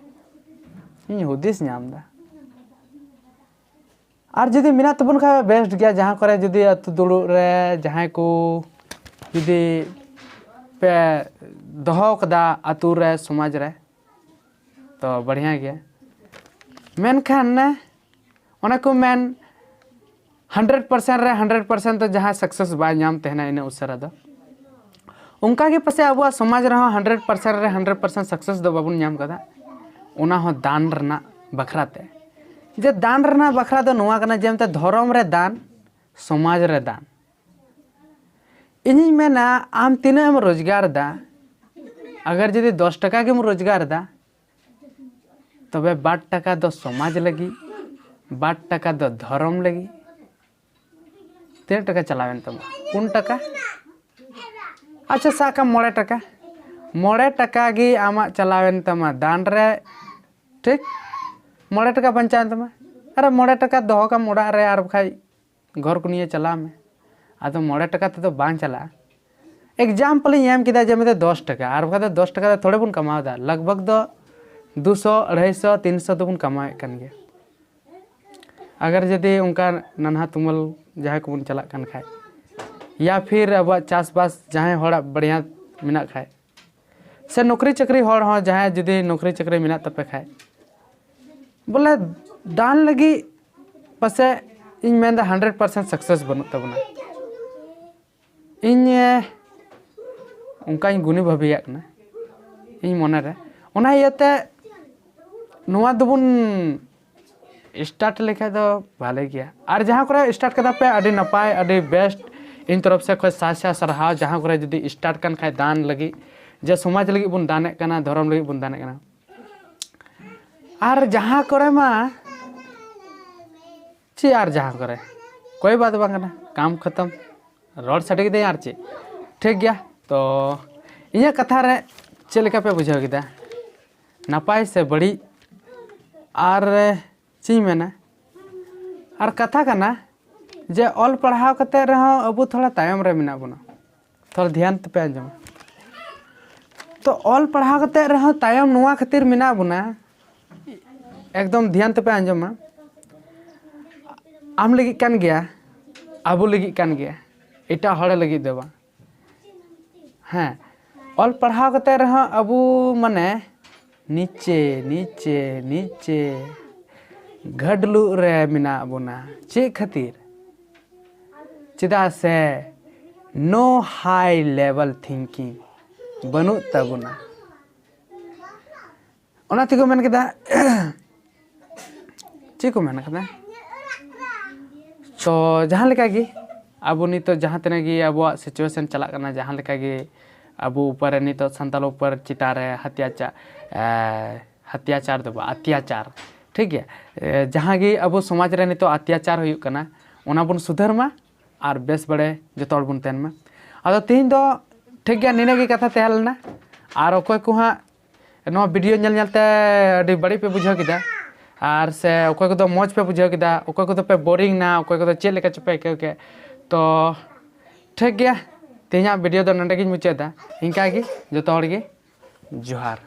ᱤᱧ ᱦᱩᱫᱤᱥ ᱧᱟᱢ ᱮᱫᱟ᱾ ᱟᱨ ᱡᱩᱫᱤ ᱢᱮᱱᱟᱜ ᱛᱟᱵᱚᱱ ᱠᱷᱟᱡ ᱵᱮᱥᱴ ᱜᱮᱭᱟ, ᱡᱟᱦᱟᱸ ᱠᱚᱨᱮ ᱡᱩᱫᱤ ᱟᱹᱛᱩ ᱫᱩᱲᱩᱵ ᱨᱮ ᱡᱟᱦᱟᱸᱭ ᱠᱚ ᱡᱩᱫᱤ ᱯᱮ ᱫᱚᱦᱚ ᱠᱟᱫᱟ ᱟᱹᱛᱩ ᱨᱮ, ᱥᱚᱢᱟᱡᱽ ᱨᱮ, ᱛᱚ ᱵᱟᱲᱦᱤᱭᱟ ᱜᱮᱭᱟ᱾ ᱢᱮᱱᱠᱷᱟᱱ ᱚᱱᱮ ᱠᱚ ᱢᱮᱱ, ᱦᱟᱱᱰᱨᱮᱰ ᱯᱟᱨᱥᱮᱱᱴ ᱨᱮ ᱦᱟᱱᱰᱨᱮᱰ ᱯᱟᱨᱥᱮᱱᱴ ᱫᱚ ᱡᱟᱦᱟᱸᱭ ᱥᱟᱠᱥᱮᱥ ᱵᱟᱭ ᱧᱟᱢ ᱛᱟᱦᱮᱱᱟ ᱤᱱᱟᱹᱜ ᱩᱥᱟᱹᱨᱟ ᱫᱚ, ᱚᱱᱠᱟᱜᱮ ᱯᱟᱥᱮᱡ ᱟᱵᱚᱣᱟᱜ ᱥᱚᱢᱟᱡᱽ ᱨᱮᱦᱚᱸ ᱦᱟᱱᱰᱨᱮᱰ ᱯᱟᱨᱥᱮᱱᱴ ᱨᱮ ᱦᱟᱱᱰᱨᱮᱰ ᱯᱟᱨᱥᱮᱱᱴ ᱥᱟᱠᱥᱮᱥ ᱫᱚ ᱵᱟᱵᱚᱱ ᱧᱟᱢ ᱠᱟᱫᱟ᱾ ᱚᱱᱟ ᱦᱚᱸ ᱫᱟᱱ ᱨᱮᱱᱟᱜ ᱵᱟᱠᱷᱨᱟ ᱛᱮ, ᱡᱮ ᱫᱟᱱ ᱨᱮᱱᱟᱜ ᱵᱟᱠᱷᱨᱟ ᱫᱚ ᱱᱚᱣᱟ ᱠᱟᱱᱟ ᱡᱮ ᱢᱤᱫᱴᱮᱱ ᱫᱷᱚᱨᱚᱢ ᱨᱮ ᱫᱟᱱ, ᱥᱚᱢᱟᱡᱽ ᱨᱮ ᱫᱟᱱ᱾ ᱤᱧᱤᱧ ᱢᱮᱱᱟ, ᱟᱢ ᱛᱤᱱᱟᱹᱜ ᱮᱢ ᱨᱳᱡᱽᱜᱟᱨ ᱮᱫᱟ, ᱟᱜᱟᱨ ᱡᱩᱫᱤ ᱫᱚᱥ ᱴᱟᱠᱟ ᱜᱮᱢ ᱨᱳᱡᱽᱜᱟᱨ ᱮᱫᱟ, ᱛᱚᱵᱮ ᱵᱟᱨ ᱴᱟᱠᱟ ᱫᱚ ᱥᱚᱢᱟᱡᱽ ᱞᱟᱹᱜᱤᱫ, ᱵᱟᱨ ᱴᱟᱠᱟ ᱫᱚ ᱫᱷᱚᱨᱚᱢ ᱞᱟᱹᱜᱤᱫ᱾ ᱛᱤᱱᱟᱹᱜ ᱴᱟᱠᱟ ᱪᱟᱞᱟᱣᱮᱱ ᱛᱟᱢᱟ? ᱯᱩᱱ ᱴᱟᱠᱟ᱾ ᱟᱪᱪᱷᱟ, ᱥᱟᱵ ᱠᱟᱜ ᱢᱚᱬᱮ ᱴᱟᱠᱟ᱾ ᱢᱚᱬᱮ ᱴᱟᱠᱟ ᱜᱮ ᱟᱢᱟᱜ ᱪᱟᱞᱟᱣᱮᱱ ᱛᱟᱢᱟ ᱫᱟᱱ ᱨᱮ, ᱴᱷᱤᱠ? ᱢᱚᱬᱮ ᱴᱟᱠᱟ ᱵᱟᱧᱪᱟᱣᱮᱱ ᱛᱟᱢᱟ᱾ ᱟᱨ ᱢᱚᱬᱮ ᱴᱟᱠᱟ ᱫᱚᱦᱚ ᱠᱟᱢ ᱚᱲᱟᱜ ᱨᱮ, ᱟᱨ ᱵᱟᱠᱷᱟᱡ ᱜᱷᱚᱨ ᱠᱚ ᱱᱤᱭᱮ ᱪᱟᱞᱟᱣ ᱢᱮ᱾ ᱟᱫᱚ ᱢᱚᱬᱮ ᱴᱟᱠᱟ ᱛᱮᱫᱚ ᱵᱟᱝ ᱪᱟᱞᱟᱜᱼᱟ᱾ ᱮᱠᱡᱟᱢᱯᱚᱞ ᱤᱧ ᱮᱢ ᱠᱮᱫᱟ ᱡᱮ ᱢᱮᱱᱛᱮ ᱫᱚᱥ ᱴᱟᱠᱟ, ᱟᱨ ᱵᱟᱠᱷᱟᱡ ᱫᱚ ᱫᱚᱥ ᱴᱟᱠᱟ ᱫᱚ ᱛᱷᱚᱲᱮ ᱵᱚᱱ ᱠᱟᱢᱟᱣ ᱮᱫᱟ, ᱞᱟᱜᱽ ᱵᱷᱟᱜᱽ ᱫᱚ ᱫᱩᱥᱚ, ᱟᱲᱟᱭᱥᱚ, ᱛᱤᱱᱥᱚ ᱫᱚᱵᱚᱱ ᱠᱟᱢᱟᱣᱮᱫ ᱠᱟᱱ ᱜᱮᱭᱟ᱾ ᱟᱜᱟᱨ ᱡᱩᱫᱤ ᱚᱱᱠᱟ ᱱᱟᱱᱦᱟ ᱛᱩᱢᱟᱹᱞ ᱡᱟᱦᱟᱸᱭ ᱠᱚᱵᱚᱱ ᱪᱟᱞᱟᱜ ᱠᱟᱱ ᱠᱷᱟᱡ, ᱭᱟ ᱯᱷᱤᱨ ᱟᱵᱚᱣᱟᱜ ᱪᱟᱥᱵᱟᱥ ᱡᱟᱦᱟᱸᱭ ᱦᱚᱲᱟᱜ ᱵᱟᱲᱤᱭᱟ ᱢᱮᱱᱟᱜ ᱠᱷᱟᱡ, ᱥᱮ ᱱᱚᱠᱨᱤ ᱪᱟᱹᱠᱨᱤ ᱦᱚᱲ ᱦᱚᱸ ᱡᱟᱦᱟᱸᱭ ᱡᱩᱫᱤ ᱱᱚᱠᱨᱤ ᱪᱟᱹᱠᱨᱤ ᱢᱮᱱᱟᱜ ᱛᱟᱯᱮ ᱠᱷᱟᱡ, ᱵᱚᱞᱮ ᱫᱟᱱ ᱞᱟᱹᱜᱤᱫ ᱯᱟᱥᱮᱡ ᱤᱧ ᱢᱮᱱᱫᱟ ᱦᱟᱱᱰᱨᱮᱰ ᱯᱟᱨᱥᱮᱱᱴ ᱥᱟᱠᱥᱮᱥ ᱵᱟᱹᱱᱩᱜ ᱛᱟᱵᱚᱱᱟ᱾ ᱤᱧ ᱮ, ᱚᱱᱠᱟᱧ ᱜᱩᱱᱤ ᱵᱷᱟᱹᱵᱤᱭᱟᱜ ᱠᱟᱱᱟ ᱤᱧ ᱢᱚᱱᱮᱨᱮ᱾ ᱚᱱᱟ ᱤᱭᱟᱹᱛᱮ ᱱᱚᱣᱟ ᱫᱚᱵᱚᱱ ᱥᱴᱟᱨᱴ ᱞᱮᱠᱷᱟᱡ ᱫᱚ ᱵᱷᱟᱞᱮ ᱜᱮᱭᱟ᱾ ᱟᱨ ᱡᱟᱦᱟᱸ ᱠᱚᱨᱮ ᱥᱴᱟᱨᱴ ᱠᱟᱫᱟ ᱯᱮ, ᱟᱹᱰᱤ ᱱᱟᱯᱟᱭ, ᱟᱹᱰᱤ ᱵᱮᱥᱴ᱾ ᱤᱧ ᱛᱚᱨᱚᱯ ᱥᱮᱫ ᱠᱷᱚᱱ ᱥᱟᱭ ᱥᱟᱭ ᱥᱟᱨᱦᱟᱣ, ᱡᱟᱦᱟᱸ ᱠᱚᱨᱮ ᱡᱩᱫᱤ start ᱠᱟᱱ ᱠᱷᱟᱡ ᱫᱟᱱ ᱞᱟᱹᱜᱤᱫ, ᱡᱮ ᱥᱚᱢᱟᱡᱽ ᱞᱟᱹᱜᱤᱫ ᱵᱚᱱ ᱫᱟᱱᱮᱫ ᱠᱟᱱᱟ, ᱫᱷᱚᱨᱚᱢ ᱞᱟᱹᱜᱤᱫ ᱵᱚᱱ ᱫᱟᱱᱮᱫ ᱠᱟᱱᱟ᱾ ᱟᱨ ᱡᱟᱦᱟᱸ ᱠᱚᱨᱮ ᱢᱟ ᱪᱮᱫ, ᱟᱨ ᱡᱟᱦᱟᱸ ᱠᱚᱨᱮ ᱠᱚᱭ ᱵᱟᱛ ᱵᱟᱝ ᱠᱟᱱᱟ, ᱠᱟᱢ ᱠᱷᱟᱛᱟᱢ, ᱨᱚᱲ ᱥᱟᱰᱮ ᱠᱤᱫᱟᱹᱧ ᱟᱨ ᱪᱮᱫ᱾ ᱴᱷᱤᱠ ᱜᱮᱭᱟ, ᱛᱚ ᱤᱧᱟᱹᱜ ᱠᱟᱛᱷᱟ ᱨᱮ ᱪᱮᱫ ᱞᱮᱠᱟ ᱯᱮ ᱵᱩᱡᱷᱟᱹᱣ ᱠᱮᱫᱟ? ᱱᱟᱯᱟᱭ ᱥᱮ ᱵᱟᱹᱲᱤᱡ? ᱟᱨ ᱪᱮᱫ ᱤᱧ ᱢᱮᱱᱟ, ᱟᱨ ᱠᱟᱛᱷᱟ ᱠᱟᱱᱟ ᱡᱮ ᱚᱞ ᱯᱟᱲᱦᱟᱣ ᱠᱟᱛᱮ ᱨᱮᱦᱚᱸ ᱟᱵᱚ ᱛᱷᱚᱲᱟ ᱛᱟᱭᱚᱢ ᱨᱮ ᱢᱮᱱᱟᱜ ᱵᱚᱱᱟ᱾ ᱛᱷᱚᱲᱟ ᱫᱷᱮᱭᱟᱱ ᱛᱮᱯᱮ ᱟᱸᱡᱚᱢᱟ᱾ ᱛᱚ ᱚᱞ ᱯᱟᱲᱦᱟᱣ ᱠᱟᱛᱮ ᱨᱮᱦᱚᱸ ᱛᱟᱭᱚᱢ ᱱᱚᱣᱟ ᱠᱷᱟᱹᱛᱤᱨ ᱢᱮᱱᱟᱜ ᱵᱚᱱᱟ, ᱮᱠᱫᱚᱢ ᱫᱷᱮᱭᱟᱱ ᱛᱮᱯᱮ ᱟᱸᱡᱚᱢᱟ᱾ ᱟᱢ ᱞᱟᱹᱜᱤᱫ ᱠᱟᱱ ᱜᱮᱭᱟ, ᱟᱵᱚ ᱞᱟᱹᱜᱤᱫ ᱠᱟᱱ ᱜᱮᱭᱟ, ᱮᱴᱟᱜ ᱦᱚᱲ ᱞᱟᱹᱜᱤᱫ ᱫᱚ ᱵᱟᱝ᱾ ᱦᱮᱸ, ᱚᱞ ᱯᱟᱲᱦᱟᱣ ᱠᱟᱛᱮ ᱨᱮᱦᱚᱸ ᱟᱵᱚ ᱢᱟᱱᱮ ᱱᱤᱪᱮ ᱱᱤᱪᱮ ᱱᱤᱪᱮ ᱜᱷᱟᱹᱰᱞᱩᱜ ᱨᱮ ᱢᱮᱱᱟᱜ ᱵᱚᱱᱟ᱾ ᱪᱮᱫ ᱠᱷᱟᱹᱛᱤᱨ? ᱪᱮᱫᱟᱜ ᱥᱮ no high level thinking ᱵᱟᱹᱱᱩᱜ ᱛᱟᱵᱚᱱᱟ᱾ ᱚᱱᱟ ᱛᱮᱠᱚ ᱢᱮᱱ ᱠᱮᱫᱟ, ᱪᱮᱫ ᱠᱚ ᱢᱮᱱ ᱠᱟᱫᱟ? ᱛᱚ ᱡᱟᱦᱟᱸ ᱞᱮᱠᱟ ᱜᱮ ᱟᱵᱚ ᱱᱤᱛᱚᱜ ᱡᱟᱦᱟᱸ ᱛᱤᱱᱟᱹᱜ ᱜᱮ ᱟᱵᱚᱣᱟᱜ situation ᱪᱟᱞᱟᱜ ᱠᱟᱱᱟ, ᱡᱟᱦᱟᱸ ᱞᱮᱠᱟ ᱜᱮ ᱟᱵᱚ ᱩᱯᱚᱨ ᱨᱮ ᱱᱤᱛᱚᱜ ᱥᱟᱱᱛᱟᱲ ᱩᱯᱚᱨ ᱪᱮᱛᱟᱱ ᱨᱮ ᱦᱟᱛᱭᱟᱪᱟᱨ, ᱮ, ᱦᱟᱛᱭᱟᱪᱟᱨ ᱫᱚ ᱵᱟᱝ, ᱚᱛᱛᱟᱪᱟᱨ, ᱴᱷᱤᱠ ᱜᱮᱭᱟ? ᱮ, ᱡᱟᱦᱟᱸ ᱜᱮ ᱟᱵᱚ ᱥᱚᱢᱟᱡᱽ ᱨᱮ ᱱᱤᱛᱚᱜ ᱚᱛᱛᱟᱪᱟᱨ ᱦᱩᱭᱩᱜ ᱠᱟᱱᱟ, ᱚᱱᱟ ᱵᱚᱱ ᱥᱩᱫᱷᱟᱹᱨ ᱢᱟ ᱟᱨ ᱵᱮᱥ ᱵᱟᱲᱮ ᱡᱚᱛᱚ ᱦᱚᱲ ᱵᱚᱱ ᱛᱟᱦᱮᱱ ᱢᱟ᱾ ᱟᱫᱚ ᱛᱮᱦᱮᱧ ᱫᱚ ᱴᱷᱤᱠ ᱜᱮᱭᱟ, ᱱᱤᱱᱟᱹᱜ ᱜᱮ ᱠᱟᱛᱷᱟ ᱛᱟᱦᱮᱸ ᱞᱮᱱᱟ᱾ ᱟᱨ ᱚᱠᱚᱭ ᱠᱚ ᱦᱟᱸᱜ ᱱᱚᱣᱟ video ᱧᱮᱞ ᱧᱮᱞ ᱛᱮ ᱟᱹᱰᱤ ᱵᱟᱹᱲᱤᱡ ᱯᱮ ᱵᱩᱡᱷᱟᱹᱣ ᱠᱮᱫᱟ, ᱟᱨ ᱥᱮ ᱚᱠᱚᱭ ᱠᱚᱫᱚ ᱢᱚᱡᱽ ᱯᱮ ᱵᱩᱡᱷᱟᱹᱣ ᱠᱮᱫᱟ, ᱚᱠᱚᱭ ᱠᱚᱫᱚ ᱯᱮ boring ᱱᱟ, ᱚᱠᱚᱭ ᱠᱚᱫᱚ ᱪᱮᱫ ᱞᱮᱠᱟ ᱪᱚ ᱯᱮ ᱟᱹᱭᱠᱟᱹᱣ ᱠᱮᱫ, ᱛᱚ ᱴᱷᱤᱠ ᱜᱮᱭᱟ, ᱛᱮᱦᱮᱧᱟᱜ video ᱫᱚ ᱱᱚᱸᱰᱮ ᱜᱤᱧ ᱢᱩᱪᱟᱹᱫᱟ᱾ ᱤᱱᱠᱟ ᱜᱮ ᱡᱚᱛᱚ ᱦᱚᱲ ᱜᱮ ᱡᱚᱦᱟᱨ᱾